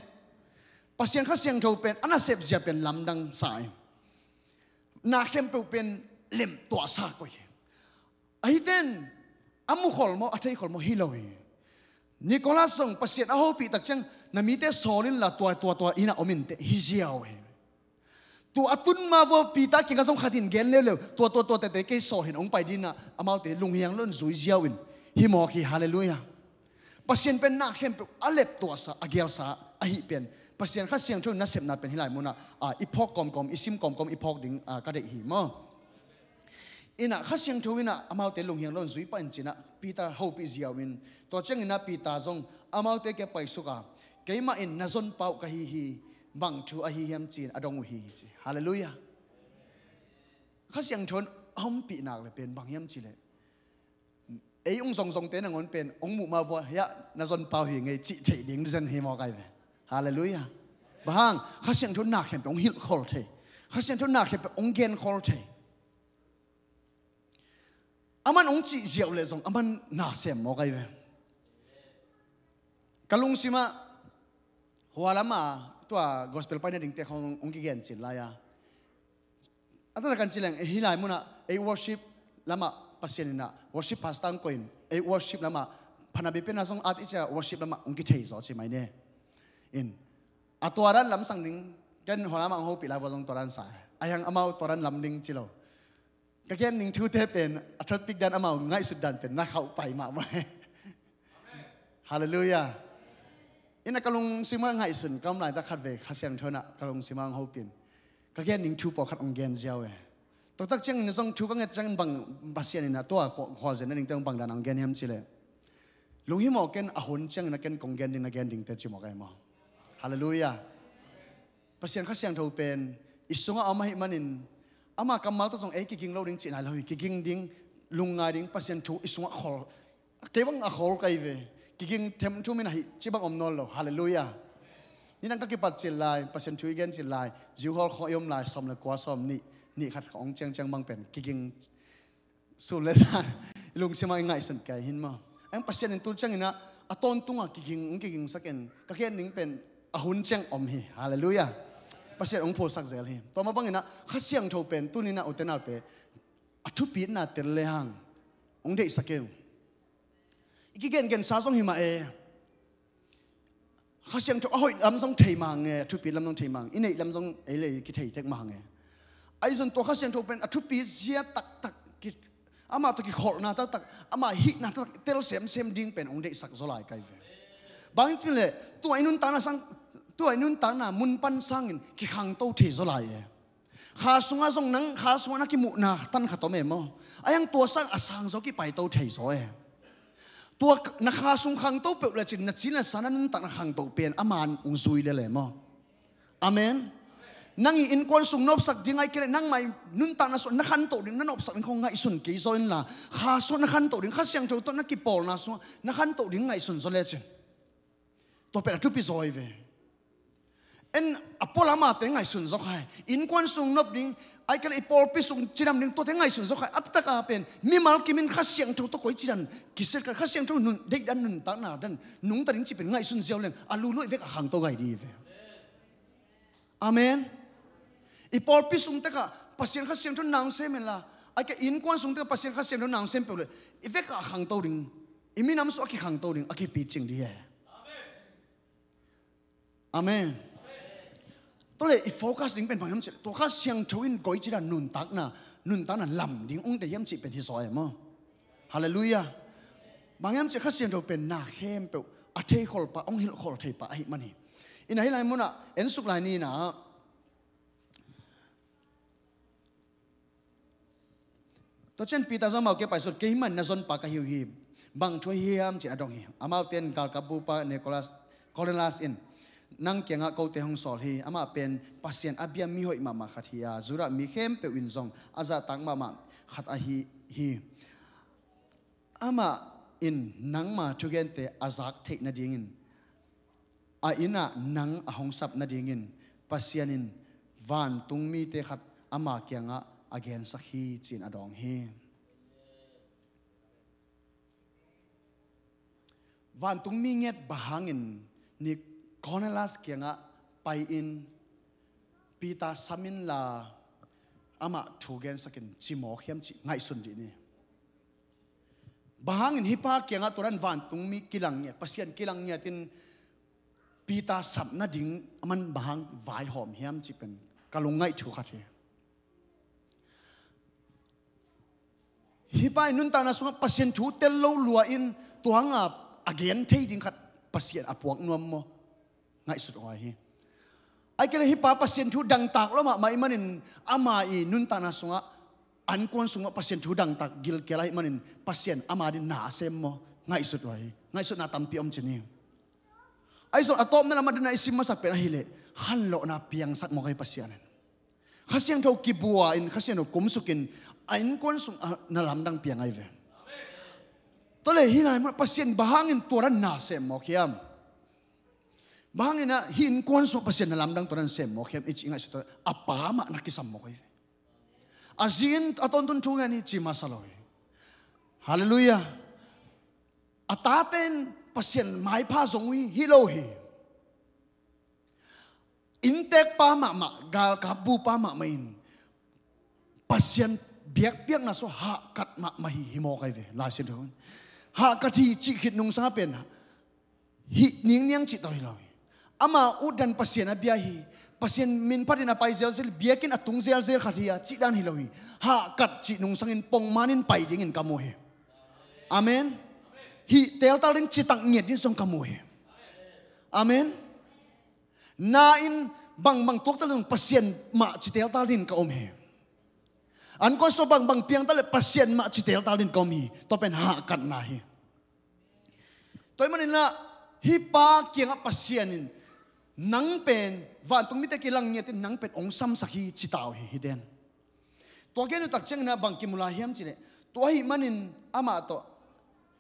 Pasian Kha Siangtho pen a nasep zia pen lamdang sa hi. Na khempeuh pen lemtuah sa koih hi. Ahi ten, a mu khol maw, a thei khol maw, hi lo hi. Nicholas zong Pasian a hopih tak ciang, na mite sawl inla tua, tua, tua inn ah om in teh, hi ziau hi. Tua a tun ma vua Peter kiangah zong khat in gen leuleu, tua, tua, tua tete kei sawl hi in hong pai ding in ah, amaute lunghiang lo in zui ziau in, hi mawk hi, halleluiah. Pasian pen na khempeuh a leptuahsa, a gelsa ahih pen, Pasian Kha Siangtho in nasepna pen hih lai munah, ah, i phawk kawmkawm, i sim kawmkawm, i phawk ding, ah, ka deih hi maw. In ah Kha Siangtho in ah amaute lunghiang lo in zui pah in ci-in ah Peter hopih ziau in, tua ciangin ah Peter zong amaute kiang paisuk a, keimah in na zonpa uh ka hi hi, bang thu ahi hiam ci-in a dong uh hi ci. Halleluiah. Kha Siangtho in a ompih nak leh pen bang hiam cih leh, ei hong zongzongte nangawn pen hong muh ma vua, hiah na zonpa uh hi ing ei cih theih ding zen hi mawk ahi ve. Halleluiah. Bang hang, Kha Siangtho in na khempeuh hong hilh khol thei. Kha Siangtho in na khempeuh hong gen khol thei. Aman hong cih ziau leh zong aman na sem mawk ahi ve. Ka lungsim ah hua lamah tua gospel paina dingte khawng hong kigen cil lai a, a taktak kan ci leng, ei hih lai munah ei worship lamah Pasian in ah worship pastor hong koih in, ei worship lamah, Phanabi pen ah zong at i cia worship lamah hong kithei zaw ci mai ne. In, a tua dan lamsang ding, ken hua lamah hong hopih lai vua zong tua dan sa. Ahi hang amau tua dan lam ding ci lo. Ka gen ning thute pen, a thotpik dan amau ngaihsut dan pen na khauh pai mahmah. Halleluiah. In ah ka lungsim ah ngaihsun ka om laitak khat vei Kha Siangtho in ah ka lungsim ah hong hopih in, ka gen ning thu pawlkhat hong gen ziau e. Tua tak ciangin zong thu ka nget ciangin bang Pasian in ah tua khualzen na dingte hong bang dan hong gen hiam cih leh, lunghimawh ken, a hun ciangin a ken kong gen ding na gen dingte ci mawk ahi maw. Halleluiah. Pasian Kha Siangtho pen i sungah a om ahih manin, ama kammal tawh zong ei kiging lo ding cih nai lo hi. Kiging ding, lungngai ding, Pasian thu i sungah khol. Kei bang a khol ka hi ve. Kiging themthum in ahi ci bang om nawn lo. Halleluiah. Nidang ka kipat cil lai, Pasian thu i gen cil lai, Zihawlkhaw i om lai, sawm le kua, sawm nih, nih khat ka hong ciangciang bang pen kiging sun le zan i lungsim ah i ngaihsun kei hi maw. Ahi hang Pasian in tu ciangin ah a tawntungah kiging, hong kigingsak in, ka gen ning pen a hun ciang om hi. Halleluiah. Pasian hong phulsak zel hi. Tua mah bangin ah Kha Siangtho pen tuni in ah ute naute, a thupitna tel le hang hong deihsak kei ung. I kigengensa zong hi mah e. Kha Siangtho a hoih lam zong thei mah hang e, a thupit lam zong thei mah hang, i neih lam zong ei le ei kithei tek mah hang e. Ahi zong tua Kha Siangtho pen a thupit zia taktak, ki, amah tawh kikholhna taktak, amah hihna taktak tel semsem ding pen hong deihsak zaw lai ka hi ve. Bang hiam cih leh tua i nuntakna sang, tua i nuntakna mun pan sangin kikhangto thei zaw lai e. Kha sungah zong nang kha sungah na kimuhna tan khat om e maw. Ahi hang tua sang a sang zaw kipaito thei zaw e. Tua na kha sung khangto peuh lecin na ci na sa, na nuntakna khangto pen a man hong zui lel e maw. Amen. Nang i innkuan sung nopsak ding ahih kei leh nangmah i nuntakna sungah na khantoh ding, na nopsak ding khawng ngaihsun kei zaw inla, kha sungah na khantoh ding, Kha Siangtho tawh na kipawlna sungah na khantoh ding ngaihsun zaw lecin, tua pen a thupi zaw hi ve. En, a pualamate ngaihsun zaw khai. Innkuan sung nop ding, ahih kei leh i pawlpi sung cidam ding, tuate ngaihsun zaw khai. A taktak a pen mimal kim in Kha Siangtho tawh koi cidan kiset khai, Kha Siangtho nun, deihdan, nuntakna dan nungta ding cih pen ngaihsun ziau leng a lulu i vekah khangto gai ding hi ve. Amen. I pawlpi sung tekah Pasian Kha Siangtho na hong sem inla, ahih kei leh innkuan sung tekah Pasian Kha Siangtho na hong sem peuh leh i vekah a khangto ding, i minam sungah a kikhangto ding, a kipicing ding hi. Amen. Tua leh i focus ding pen bang hiam cih leh, tua Kha Siangtho in koi cidan nuntakna, nuntakna lam ding hong deih hiam cih pen hi zaw e maw. Halleluiah. Bang hiam cih leh Kha Siangtho pen na khempeuh a theikhol pa, hong hilhkhol thei pa ahih man hi. In ah hih lai munah ensuk lai ni in ah, tua ciang Peter zong amau kiang paisuk, keimah in na zonpa ka hi uh hi, bang thu ahi hiam ci-in a dong hi. Amaute in galkapbu pa Nicholas, Cornelius in, nang kiangah kote hong sawl hi. Amah pen Pasian a bia mi hoih mahmah khat hi a, Judah mi khempeuh in zong a zahtak mahmah khat ahi hi. Amah in nangma thugente a zak theih nadingin, a innah nang a hong sap nadingin Pasian in vantung mite khat ama kiangah a gensak hi, ci-in a dawng hi. Vantung mi ngiat bang hangin Cornelius kiangah pai-in Peter sam inla amah thu gensakin ci mawk hiam cih ngaihsun dih ni. Bang hangin hih pa kiangah tua dan vantung mi kilang ngiat, Pasian kilang ngiatin Peter sap nading aman bang hang vaihawm hiam cih pen ka lungngaih thu khat hi. Hih pa i nuntakna sungah Pasian thu tel lo lua-in tua hanga a gen thei ding khat Pasian a puak nuam maw? Ngaihsut huai hi. Ahih kei leh hih pa Pasian thu dangtak lo mahmah ahih manin ama i nuntakna sungah, ankuan sungah Pasian thu dangtak gilkial ahih manin Pasian ama ding na a sem maw? Ngaihsut huai hi. Ngaihsutna tampi om ci ni. Ahi zong a tawpna lamah dena i sim masak pen ahih leh khanlawhna piangsak mawk ahi Pasian in. Kha Siangtho kibua in, Kha Siangtho kumsukin a innkuan sung a na lamdang piang ahi ve. Tua leh hih lai mun Pasian bang hangin tua dan na sem mawk hiam? Bang hangin ah hih innkuan sung Pasian na lamdang tua dan sem mawk hiam i cih ngaihsut tua a pa mah na kisam mawk ahi ve. A zi in a tawntun thu ngen hi ci masa lo hi. Halleluiah. A tate in Pasian maipha zong uh hi lo hi. Inntekpa mahmah, galkapbupa mahmah in Pasian biakpiakna sung hahkat mahmah hi, hi mawk ahi ve. Lai Siangtho in hahkat hi cih khit nungsang a pen hih ningniang cih tawh hi lo hi. Ama utdan Pasian a bia hi. Pasian min phatin a pai zelzel, biakinn a tung zelzel khat hi a cih dan hi lo hi. Hahkat cih nungsangin pongmanin pai dingin ka mu hi. Amen. Hih teltal ding citak ngiat ding zong ka mu hi. Amen. Na in bangbang tuaktel ding Pasian mah ci teltal dingin ka om hi. Ankuan sung bangbang piangtel leh Pasian mah ci teltal dingin ka om hi. Tua pen hahkatna hi. Tua ahih manin ah hih pa kiangah Pasian in nang pen vantung mite kilang ngiatin nang pen hong samsak hi ci ta uh hi, hi den. Tua gen uh tak ciangin ah bang kimu lai hiam cih leh, tua ahih manin amah tawh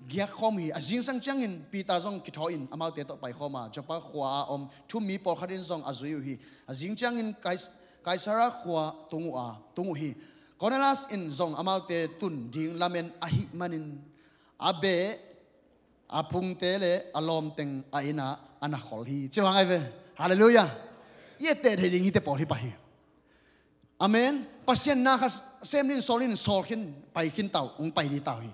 giak khawm uh hi. A zingsang ciangin Peter zong kithawi-in amaute tawh pai khawm a, Joppa khua-a om thu-um mi pawlkhat in zong a zui uh hi. A zing ciangin Kais-, Kaisaria khua tung uh a, tung uh hi. Cornelius in zong amaute tun ding lamen ahih manin a beh, a phungte le a lawmteng a innah a na khol hi. Ci bang ahi ve. Halleluiah. I etteh thei ding hihte pawl hi pah hi. Amen. Pasian na khat sem dingin sawl in, sawl khin, pai khin ta uh, hong pai ding ta uh hi.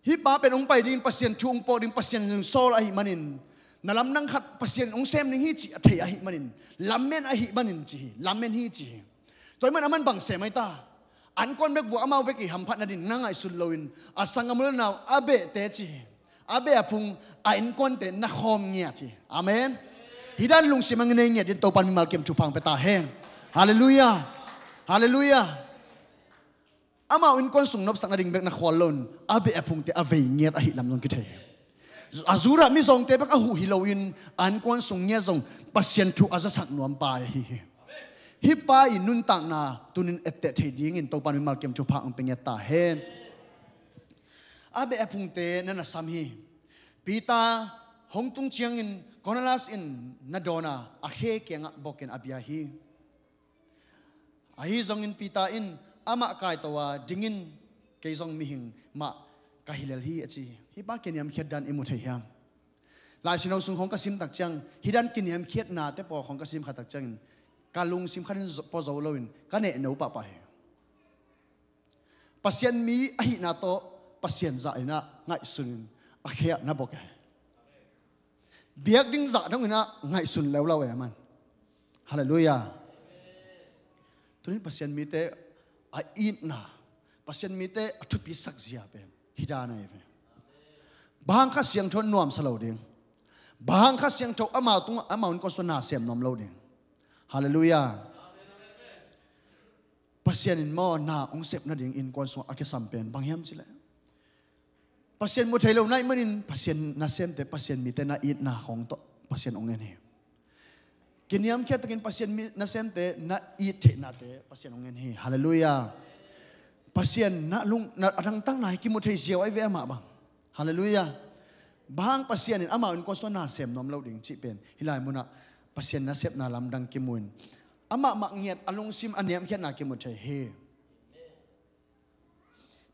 Hih pa pen hong pai dingin, Pasian thu hong puak ding, Pasian in sawl ahih manin, na lamdang khat Pasian hong sem ding hi cih a thei ahih manin, lamen ahih manin ci hi, lamen hi ci hi. Tua ahih manin aman bang sem ahi ta? Ankuan bek vua, amau bek i hamphat nading na ngaihsun loin, a sanggam u le nau, a behte ci hi. A beh, a phung, a innkuante na khawm ngiat hi. Amen. Hih dan lungsim a nei ngiat dingin Topa mimal kiam thupha hong pia ta hen. Halleluiah. Halleluiah. Amau innkuan sung nopsak nading bek na khual loin, a beh a phungte a vei ngiat ahih lam zong kithei hi. A Judah mizawngte bek a huh hi loin, a innkuan sung ngiat zong Pasian thu a zasak nuam pa ahi hi. Hih pa i nuntakna tunin etteh thei dingin Topa mimal kiam thupha hong pia ngiat ta hen. A beh a phungte na na sam hi. Peter hong tung ciangin Cornelius in na dawn a, a khe kiangah bokin a bia hi. Ahi zongin Peter in amah kaito a, dingin, kei zong mihing mah ka hi lel hi, a ci hi. Hih pa kiniamkhiat dan i mu thei hiam? Lai Siangtho sung khawng ka sim tak ciang, hih dan kiniamkhiatnate pawl khawng ka sim kha tak ciangin ka lungsim khat in zo, pua zo loin ka nehno pahpah hi. Pasian mi ahihna tawh Pasian zah in ah ngaihsun in a khe ah na bok e. Biak ding zah dong in ah ngaihsun leuleu e a man. Halleluiah. Tunin Pasian mite a itna, Pasian mite a thupi sakzia pen hih dan ahi ve. Bang hang Kha Siangtho nuamsa lo ding? Bang hang Kha Siangtho amau tungah, amau innkuan sungah na sem nuam lo ding? Halleluiah. Pasian in maw na hong sep nading innkuan sungah a kisam pen bang hiam cih leh, Pasian mu thei lo na hih manin Pasian nasemte, Pasian mite na itna khawng tawh Pasian hong en hi. Kiniamkhiat takin Pasian mi nasemte na it theihnate Pasian hong en hi. Halleluiah. Pasian na lung, na a dangtakna hi kimu thei ziau ahi ve amah bang. Halleluiah. Bang hang Pasian in amau in kua sua na sem nuam lo ding cih pen hih lai munah Pasian nasepna lamdang kimu in amah mah ngiat a lungsim a niamkhiatna kimu thei hi.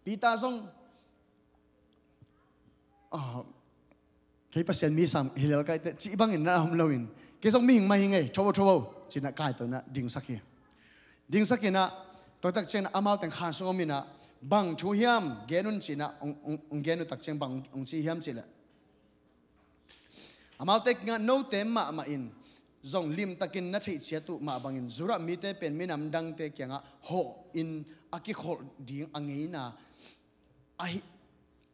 Peter zong, ah, kei Pasian mi sam hi lel kaite cih bangin na om loin, kei zong mihing mah hi ngei, tho vo, tho vo, cinah kai to inah dingsak hi. Dingsak inah, tua tak cianginah amau teng khan sung om inah, bang thu hiam gen un cinah, ong, ong, ong gen uh tak ciang bang ong ci hiam cihleh, amaute kiangah, note mahmah in zong limtakin na theihciat uh mah bangin Judah mite pen minam dangte kiangah hawh in a kikholh ding a ngeina ahi,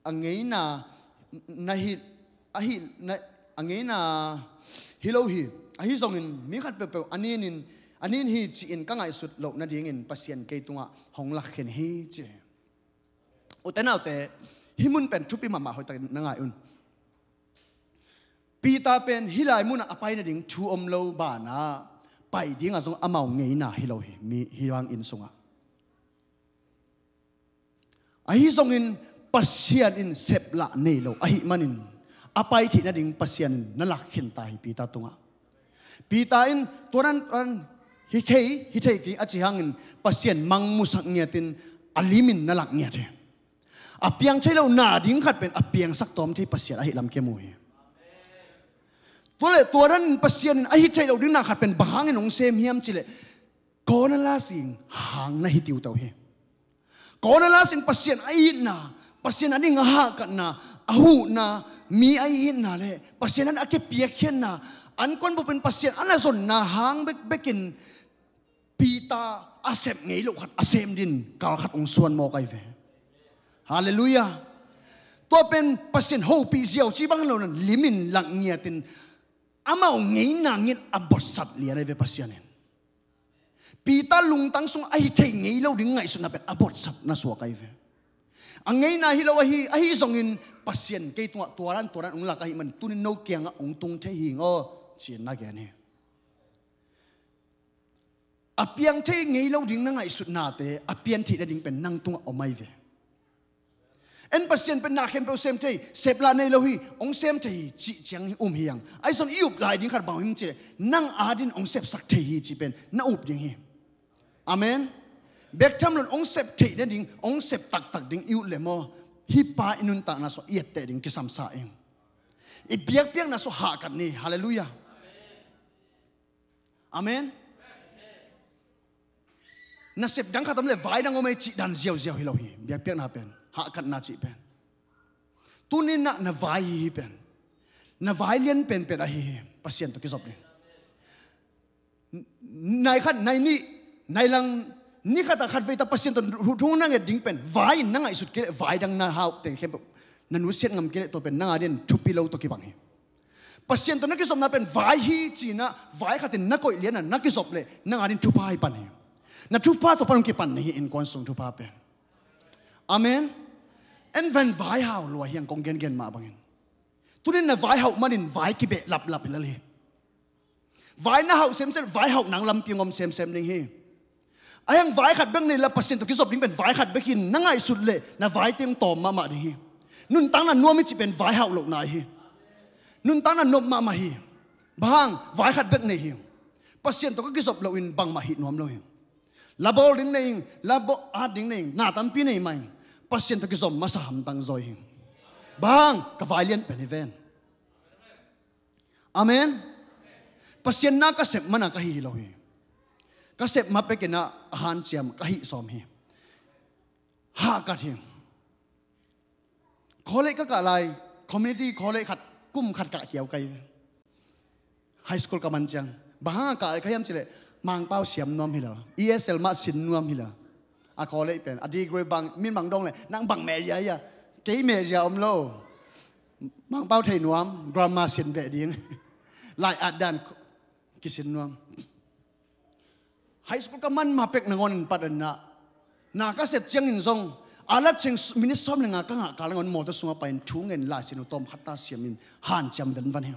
a ngeina na hi, ahi, na, a ngeina hi lo hi. Ahi zongin mi khat peuhpeuh a nin in, a nin hi ci-in ka ngaihsut loh nadingin Pasian kei tungah hong lakkhin hi ci hi. Ute naute, hih mun pen thupi mahmah, hoihtakin na ngai un. Peter pen hih lai munah a pai nading thu om lo banah pai dingah zong amau ngeina hi lo hi, mi hi hang inn sungah. Ahi zongin Pasian in seplah nei lo ahih manin a pai theih nading Pasian in na lakkhin ta hi Peter tungah. Peter in tuaran tuaran hi thei, hi thei kei a ci hangin Pasian mangmusak ngiatin a limin na lak ngiat hi. A piang thei lo na ding khat pen a piangsak tawm thei Pasian ahi lam kimu hi. Tuale tuaran Pasian in ahi thei lo ding na khat pen bang hangin hong sem hiam cileh, Cornelius in hang na hi tiuto hi. Cornelius in Pasian a itna, Pasian a ding a hahkatna, a huhna, mi a itna le Pasian a kipiakkhiatna, an kuanbup in Pasian a na zonna hang bekbekin Peter a sep ngei loh khat a sem din kal khat hong suan mawk ahi ve. Halleluiah. Tua pen Pasian hopih ziau ci bang lo nan limin lak ngiatin amau ngeina ngiat a botsat lian ahi ve Pasian in. Peter lungtang sung ahi thei ngei lo ding ngaihsutna pen a botsat na suak ahi ve. A ngeina hi lo ahi, ahi zongin Pasian kei tungah tuaran tuaran hong lak ahi man tunin no kiangah hong tung thei hi ngaw ci-in na gen hi. A piang thei ngei lo ding na ngaihsutnate a pian theih nading pen nang tungah om ahi ve. En Pasian pen na khempeuh sem thei, seplah nei lo hi, hong sem thei hi cih ciang hi um hi hang. Ahi zong i up lai ding khat bang him cileh nang adin hong sepsak thei hi cih pen na up ding hi. Amen. Bek tham lon hong sep theih nading, hong sep taktak ding i ut le maw, hih pa i nuntakna sua i etteh ding kisamsa ing. I biakpiakna sua hahkat ni. Halleluiah. Amen. Na sep dang khat om le vai dang om ei cih dan ziauziau hi lo hi. Biakpiakna pen, hahkatna cih pen. Tuninah na vai hi hi pen, na vai lian penpen ahi hi. Pasian tawh kizop ding. Nai khat, nai nih, nai lang, ni khatah khat veita Pasian tawh thu na nget ding pen vai in na ngaihsut kei leh vai dang na hau teng khempeuh na nusiat ngam kei leh tua pen nang adin thupi lo tawh kibang hi. Pasian tawh na kizopna pen vai hi cinah vai khatin na koih lianah na kizop leh nang adin thupha hi pan hi. Na thupha tawh pan hong kipan na hi innkuan sung thupha pen. Amen. En ven vai hau lua hiang kong gengen mah bangin. Tunin na vai hauh manin vai kibeh laplap hi lel hi. Vai na hauh semsem, vai hauh nang lampi ngom semsem ding hi. A hiang vai khat bek nei la Pasian tawh kizop ding pen vai khat bek hin na ngaihsut leh na vai teng tawm mahmah ding hi. Nuntakna nuam hi cih pen vai hauh lohna hi. Nuntakna nop mahmah hi. Bang hang vai khat bek nei hi. Pasian tawh ka kizop loin bangmah hih nuam lo hi. La bawl ding nei ing, la bawl at ding nei ing, na tampi nei mah ing. Pasian tawh kizom masa hamtang zaw hi. Bang hang ka vai lian pen hi ven. Amen. Pasian na ka sep mana ka hi hi lo hi. Ka sep ma pekinah a hanciam ka hih sawm hi. Hahkat hi. College ka kah lai, community college khat, kum khat kah kiau ka hi. High school ka man ciang bang hang a kah ka hiam cileh Mangpau siam nuam hi lo, E S L mah sin nuam hi lo. A college pen a degree bang min bang dong le nang bang mehzia hi a, kei mehzia om lo. Mangpau thei nuam, grammar sin beh ding. Lai at dan kisin nuam. High school ka man ma pek nangawn in pat anna na ka sep ciangin zong a lat ciang minit sawm le nga ka ngah kal nangawn mawtaw sungah pain thu ngen laisin uh tawm khatta siamin hanciam venvan hi.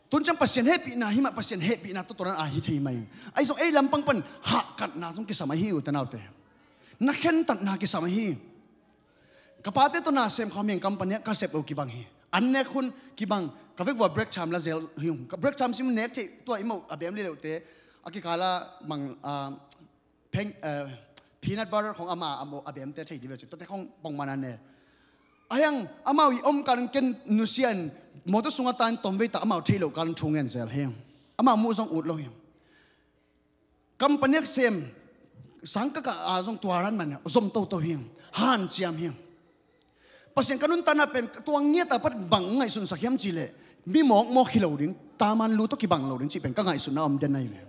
Tun ciang Pasian hehpihna hi mah, Pasian hehpihna tawtawran a hi thei mah hi. Ahi zong ei lampang pan hahkatna zong kisam ahi uh tanaute. Na khentatna kisam ahi. Ka pate tawh na sem khawm hiang, company ah ka sep lo kibang hi. An nek hun kibang, ka vekvua break time la zel hi ung. Ka break time sim nek theih tua i moh a bem leleuhte, a kikala bang, ah, peng, eh, peanut butter khong ama a moh a bemte thei di ve ci. Tuate khong pongman a ne. A hiang amau i om kalin ken nusia in motor sungah ta in tomvei ta amau theih loh kalin thu ngen zel hi. Amau muh zong ut lo hi. Company sem sangkaka a zong tua ran man zom toto hi. Hanciam hi. Pasian ka nuntakna pen tua ngiat a pat bang ngaihsunsak hiam cihleh, mi mawkmawk hi lo ding, taman lu tawh kibang lo ding cih pen ka ngaihsutna om den ahi ve.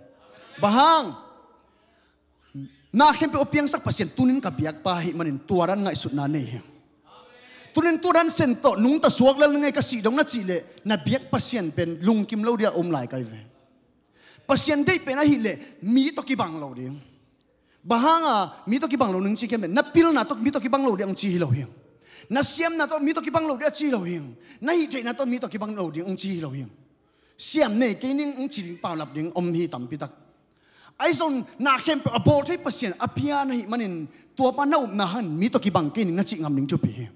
Bang hang? Na khempeuh a piangsak Pasian tunin ka biakpa ahih manin tua dan ngaihsutna nei hi. Tunin tua dan sen tawh nungta suak lel na ngei ka sih dong na cihleh, na biak Pasian pen lungkim lo dia om lai ka hi ve. Pasian deih pen ahileh mi tawh kibang lo ding. Bang hanga mi tawh kibang lo ning ci ken pen, na pilna tawh mi tawh kibang lo ding ang ci hi lo hi. Na siamna tawh mi tawh kibang lo ding a ci hi lo hi. Na hihtheihna tawh mi tawh kibang lo ding ang ci hi lo hi. Siam nei kei ning ang ci ding, paulap ding om hi tampi tak. Ahi zong na khempeuh a bawl thei Pasian a pia na hih manin, tuapa na upna hang mi tawh kibang kei ning na cih ngam ning thupi hi.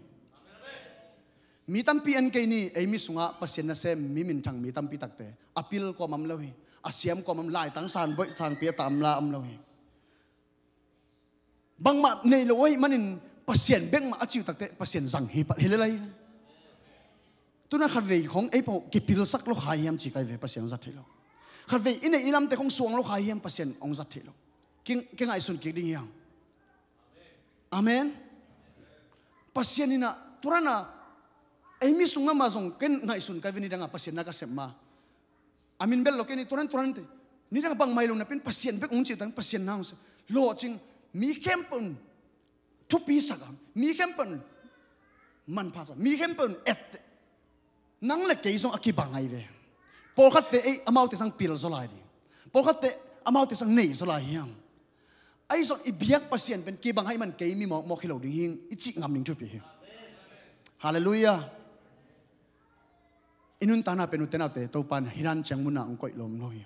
Mi tampi en kei ni, ei mi sungah Pasian nasem mi minthang mi tampi takte a pil kuamah om lo hi. A siam kuamah om, laitang sanboih sangpi a tam la om lo hi. Bangmah nei lo ahih manin Pasian bekmah a cih takte Pasian zang hi pah hi lel lai. Tuna khatvei khong ei pau kipilsak lo kha hiam ci ka hi ve, Pasian hong zat theih lo. Khatvei i neih i lamte khong suang lo kha hiam, Pasian hong zat theih lo. Ki, kingaihsun kik ding hiam? Amen. Pasian in ah, turan ah, ei mi sungah mah zong ken ngaihsun ka hi ve, nidang a Pasian na ka sep ma. A min bel lo kei ni, turan turan te. Nidang a bangmah hi lo napi in Pasian bek hong cih tang, Pasian na hong sep. Lawhcing, mi khempeuh in thupi sak a, mi khempeuh in manpha sak, mi khempeuh in et. Nang le kei zong a kibang ahi ve. Pawlkhatte ei amaute sang pil zaw lai ding. Pawlkhatte amaute sang nei zaw lai hiam? Ahi zong i biak Pasian pen kibang ahih man kei mi mawkmawk hi lo ding hi ing i cih ngam ning thupi hi. Halleluiah. I nuntakna pen ute naute, Topa in hih dan ciang munah hong koih lawm lo hi.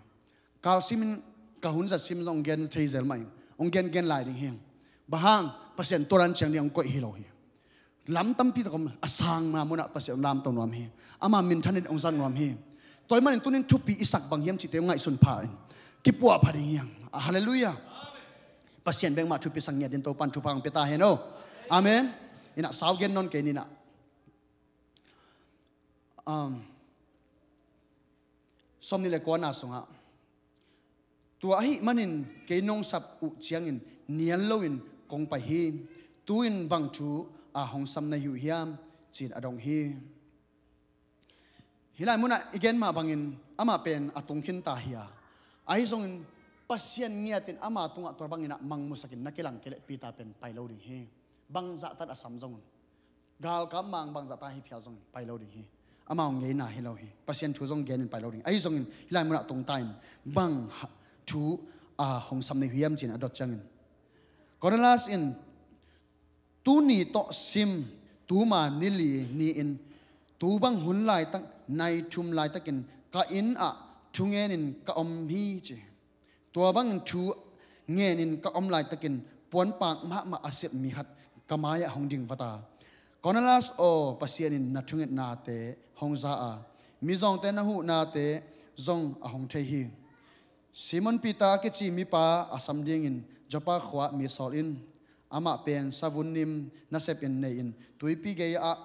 Kal simin ka hun zat sim zong hong gen thei zel mah ing. Hong gengen lai ding hi ing. Bang hang? Pasian tua dan ciang ding hong koih hi lo hi. Lam tampi tak om, a sangna munah Pasian hong lamto nuam hi. Ama minthan in hong zat nuam hi. Tua ahih manin tunin thupi i sak bang hiam cihte hong ngaihsun pha in, kipuah pha ding hi ing. Halleluiah. Pasian bekmah thupi sak ngiat dingin Topa in thupha hong pia ta hen aw. Amen. Inah sau gen nawn kei ninah. Um, sawmnih le kuana sungah, tua ahih manin kei nong sap uh ciangin nial loin kong pai hi. Tu-in bang thu a hong sam na hi uh hiam? Ci-in a dong hi. Hih lai munah i gen mah bangin amah pen a tung khin ta hi a, ahi zongin Pasian ngiatin ama tungah tua bangin ah mangmusakin na kilang kei leh Peter pen pai lo ding hi. Bangzah tan a sam zong un, galkap mang bangzah ta hi phial zong pai lo ding hi. Amau ngeina hi lo hi. Pasian thu zong genin pai lo ding. Ahi zongin hih lai munah tungta in bang ha-, thu a hong sam na hi uh hiam ci-in a dot ciangin, Cornelius in tuni tawh sim, tuma nili ni-in tu bang hun laitak, nai thum laitakin ka inn ah thu ngenin ka om hi ci. Tua bangin thu ngenin ka om laitakin puanpak mahmah a silh mi khat ka mai-ah hong ding vat a, Cornelius aw, Pasian in na thungetnate hong za a, mizawngte na huhnate zong a hong thei hi. Simon Peter a kici mipa a sam dingin Joppa khua-ah mi sawl in. Amah pen savun nim nasepin nei-in tuipi gei-ah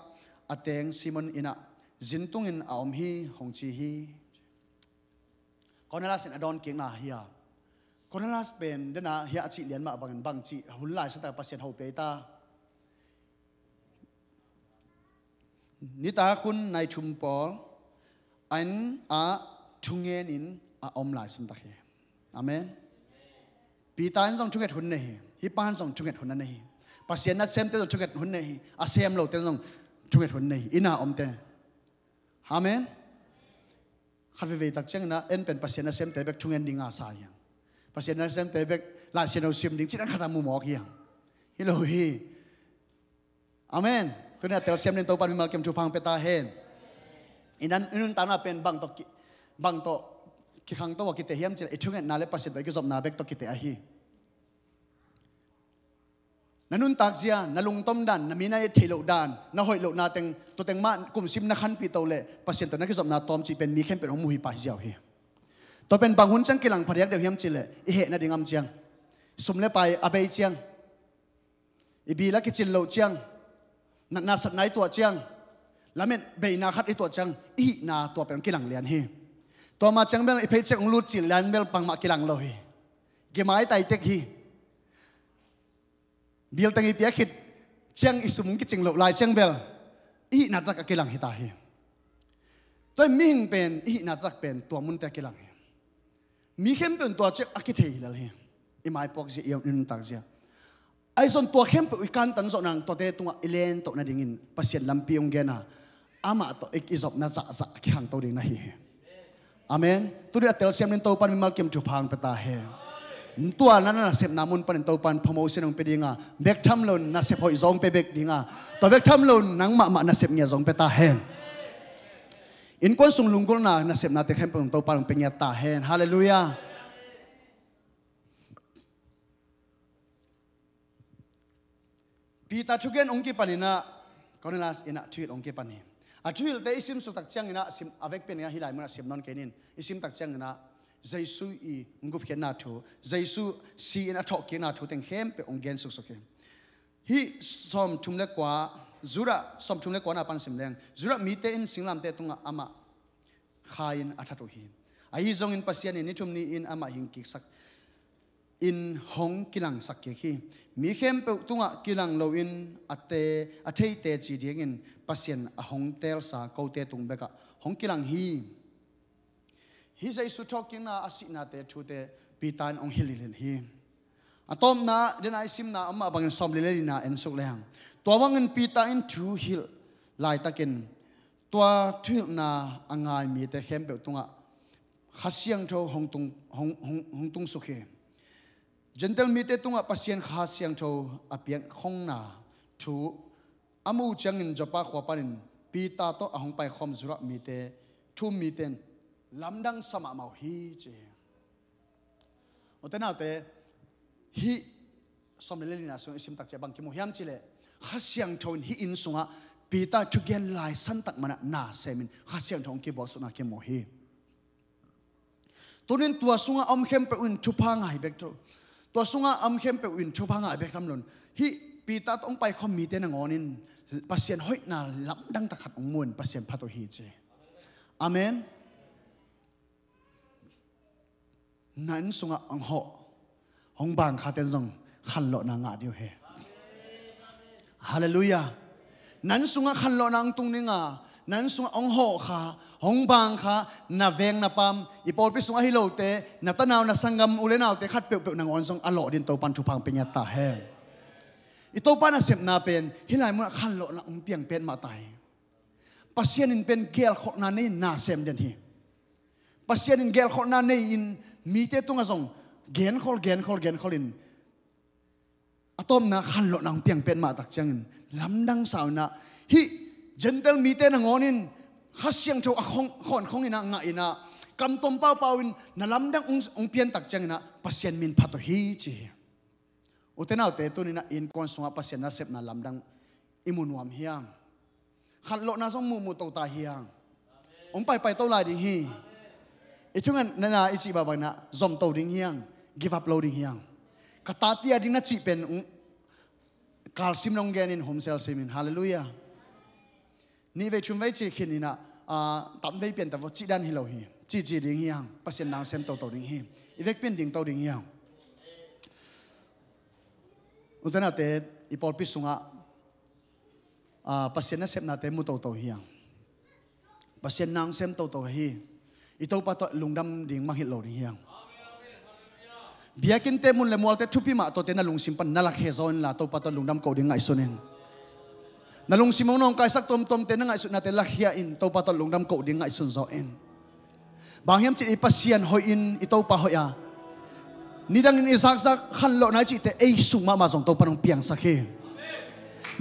a teng Simon inn ah zintungin a om hi, hong ci hi. Cornelius in a dawnkikna hi a, Cornelius pen dena hiah a cih lian mah bangin bangci hun lai sungta Pasian ho pia ta. Nitak hun nai thum pawl a inn ah thungen in a om lai sungta hi. Amen. Peter in zong thunget hun nei hi. Hih pa in zong thunget hun a nei hi. Pasian nasemte zong thunget hun nei hi. A sem lote zong thunget hun nei hi. Inn a omte. Amen. Khat veivei tak ciangin ah en pen Pasian nasemte bek thungen dinga sa hi hang. Pasian nasemte bek Lai Siangtho sim ding cih dan khat a mu mawk hi hang. Hi lo hi. Amen. Tuni a telsiam ding Topa in mimal kim thupha hong pia ta hen. I nuntakna pen bang tawh ki, bang tawh kikhangto a kiteh hiam cih leh i thungetna le Pasian tawh i kizopna bek tawh kiteh ahi. Na nuntak zia, na lungtom dan, na mi na et theih loh dan, na hoih lohna teng, tua teng mah kumsim na khanpih to leh Pasian tawh na kizopna tawm cih pen mi khempeuh hong muhi pah ziau hi. Tua pen bang hun ciang kilang phadiak deuh hiam cih leh i heh nading om ciang, sum le pai a bei ciang, i bil a kicin loh ciang, natna satna i tuah ciang, lamet beina khat i tuah ciang, i hihna tua pen kilang lian hi. Tua mah ciang bel i paycheck hong lut cil lian bel bangmah kilang lo hi. Kimai tai tek hi. Bil teng i pia khit ciang i sum kicing loh lai ciang bel i hihna tak a kilang hi ta hi. Tua hi mihing pen i hihna tak pen tua munte a kilang hi. Mi khempeuh in tua ciang a kithei hi lel hi. I maipuak zia, i nuntak zia. Ahi zong tua khempeuh i kantan zawh nang tuate tungah i len toh nadingin Pasian lampi hong gen a, amah tawh i, i zopna zahzah a kikhangto ding na hi hi. Amen. Tuni a telsiam ding Topa in mimal kim thupha hong pia ta hen. Tua na nasepna mun panin Topa in promotion hong pia ding a, bek tham lo in nasep hoih zong pia bek ding a, tua bek tham lo in nang mahmah nasep ngiat zong pia ta hen. Innkuan sung lunggulhna nasepnate khempeuh Topa in hong pia ngiat ta hen. Halleluiah. Peter thugen hong kipan in ah, Cornelius in ah thuhilh hong kipan hi. A thuhilhte i sim suk tak ciangin ah, sim, a vekpi in ah hih lai munah sim nawn kei ning. I sim tak ciangin ah Jesu i gupkhiatna thu, Jesu si-in a thawhkikna thu teng khempeuh hong gen suksuk hi. Hih sawmthum le kua, Judah sawmthum le kuana pan sim leng, Judah mite in singlamteh tungah amah kha-in a that uh hi. Ahi zongin Pasian in ni thum ni-in amah hing kiksak in hong kilangsak kik hi. Mi khempeuh tungah kilang loin a te, a thei teci dingin Pasian a hong teelsa kote tung bekah hong kilang hi. Hih Jesu thawhkikna a sihnate thute Peter in hong hilhhilh hi. A tawpna, den a i simna om mah bangin sawmli le lina en suk lehang. Tua bangin Peter in thu hilh laitakin tua thuhilhna a ngai mite khempeuh tungah Kha Siangtho hong tung, hong, hong, hong tung suk hi. Gentile mite tungah Pasian Kha Siangtho a piakkhongna thu a mu ciangin Joppa khua panin Peter tawh a hong paikhawm Judah mite, thu-um mite in lamdang sa mahmah uh hi ci hi. Ute naute, hih sawmli le lina sung i sim tak ciang bang kimu hiam cih leh, Kha Siangtho in hih inn sungah Peter thugen lai santak manah na semin Kha Siangtho hong kibuaksukna kimu hi. Tunin tua sungah a om khempeuh in thupha ngah bek tho. Tua sungah a om khempeuh in thupha ngah bek tham lo in, hih Peter tawh hong paikhawm mite nangawn in Pasian hoihna lamdang tak khat hong mu in Pasian phat uh hi ci. Amen. Na inn sungah hong hawh, hong bang khate'n zong khanlawhna ngah ding uh hi. Halleluiah. Na inn sungah khanlawhna hong tung ding a, na inn sungah hong hawh kha, hong bang kha, na veng na pam, i pawlpi sungah hi lote, na tanau, na sanggam, u le naute khat peuhpeuh nangawn zong a lawh dingin Topa'n thupha hong pia ngiat ta hen. I Topa nasepna pen hih lai munah khanlawhna hong piang petmah ta hi. Pasian in pen gelkholhna nei-in na sem den hi. Pasian in gelkholhna nei-in mite tungah zong genkhol, genkhol, genkhol in a tawpna khanlawhna hong piang petmah tak ciangin lamdang sa uh in ah, hih Gentile mite nangawn in Kha Siangtho a khong, khawnkhong in ah, ngah in ah, kam tom paupau in na lamdang hong, hong pian tak ciangin ah Pasian min phat uh hi ci hi. Ute naute, tunin ah innkuan sungah Pasian nasepna lamdang i mu nuam hiam? Khanlawhna zong muhmuh to ta hiam? Hong paipai to lai ding hi. I thungetna i cih bangbang in ah zom to ding hiam? Give up lo ding hiam? Ka tate a ding na cih pen hong kalsim in hong gen in, humsel simin. Halleluiah. Nih vei thum vei ci khin in ah, ah, tam vei pian ta vo cih dan hi lo hi. Cici ding hiam? Pasian nasem toto ding hi. I vekpi in ding to ding hiam? Ute naute, i pawlpi sungah, ah, Pasian nasepnate mu toto hiam? Pasian nasem toto hi. I Topa tawh lungdam ding mangngilh lo ding hiam? Biakinnte, mun le mualte, thupi mah tuate na lungsim pan na lakhia zaw inla Topa tawh lungdam koh ding ngaihsun in. Na lungsim hong nawngkaisak tuamtuamte, na ngaihsutnate lakhia in Topa tawh lungdam koh ding ngaihsun zaw in. Bang hiam cih leh i Pasian hoih in, i Topa hoih a, nidangin i zakzak khanlawhna i cihte ei sung mahmah zong Topa'n hong piangsak hi.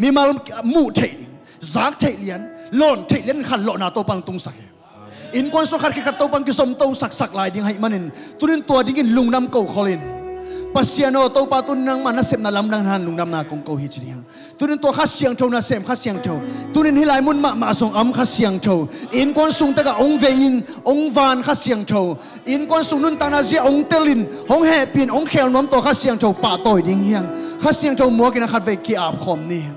Mimal muh theih ding, zak theih lian, lawn theih lian khanlawhna Topa'n hong tungsak hi. Innkuan sung khat khit khat Topa'n kizom to saksak lai ding ahih manin, tunin tua dingin lungdam ko khol in. Pasian aw, Topa, tuni nangmah nasepna lamdang hang lungdamna kong ko hi ci ding. Tunin tua Kha Siangtho nasem Kha Siangtho, tunin hih lai mun mahmah zong a om Kha Siangtho, innkuan sung takah hong vei in, hong van Kha Siangtho, innkuan sung nuntakna zia hong telin, hong hehpih in, hong khel nuam tua Kha Siangtho pahtawi ding hi hang. Kha Siangtho muakin a khatvei ki-ap khawm ni.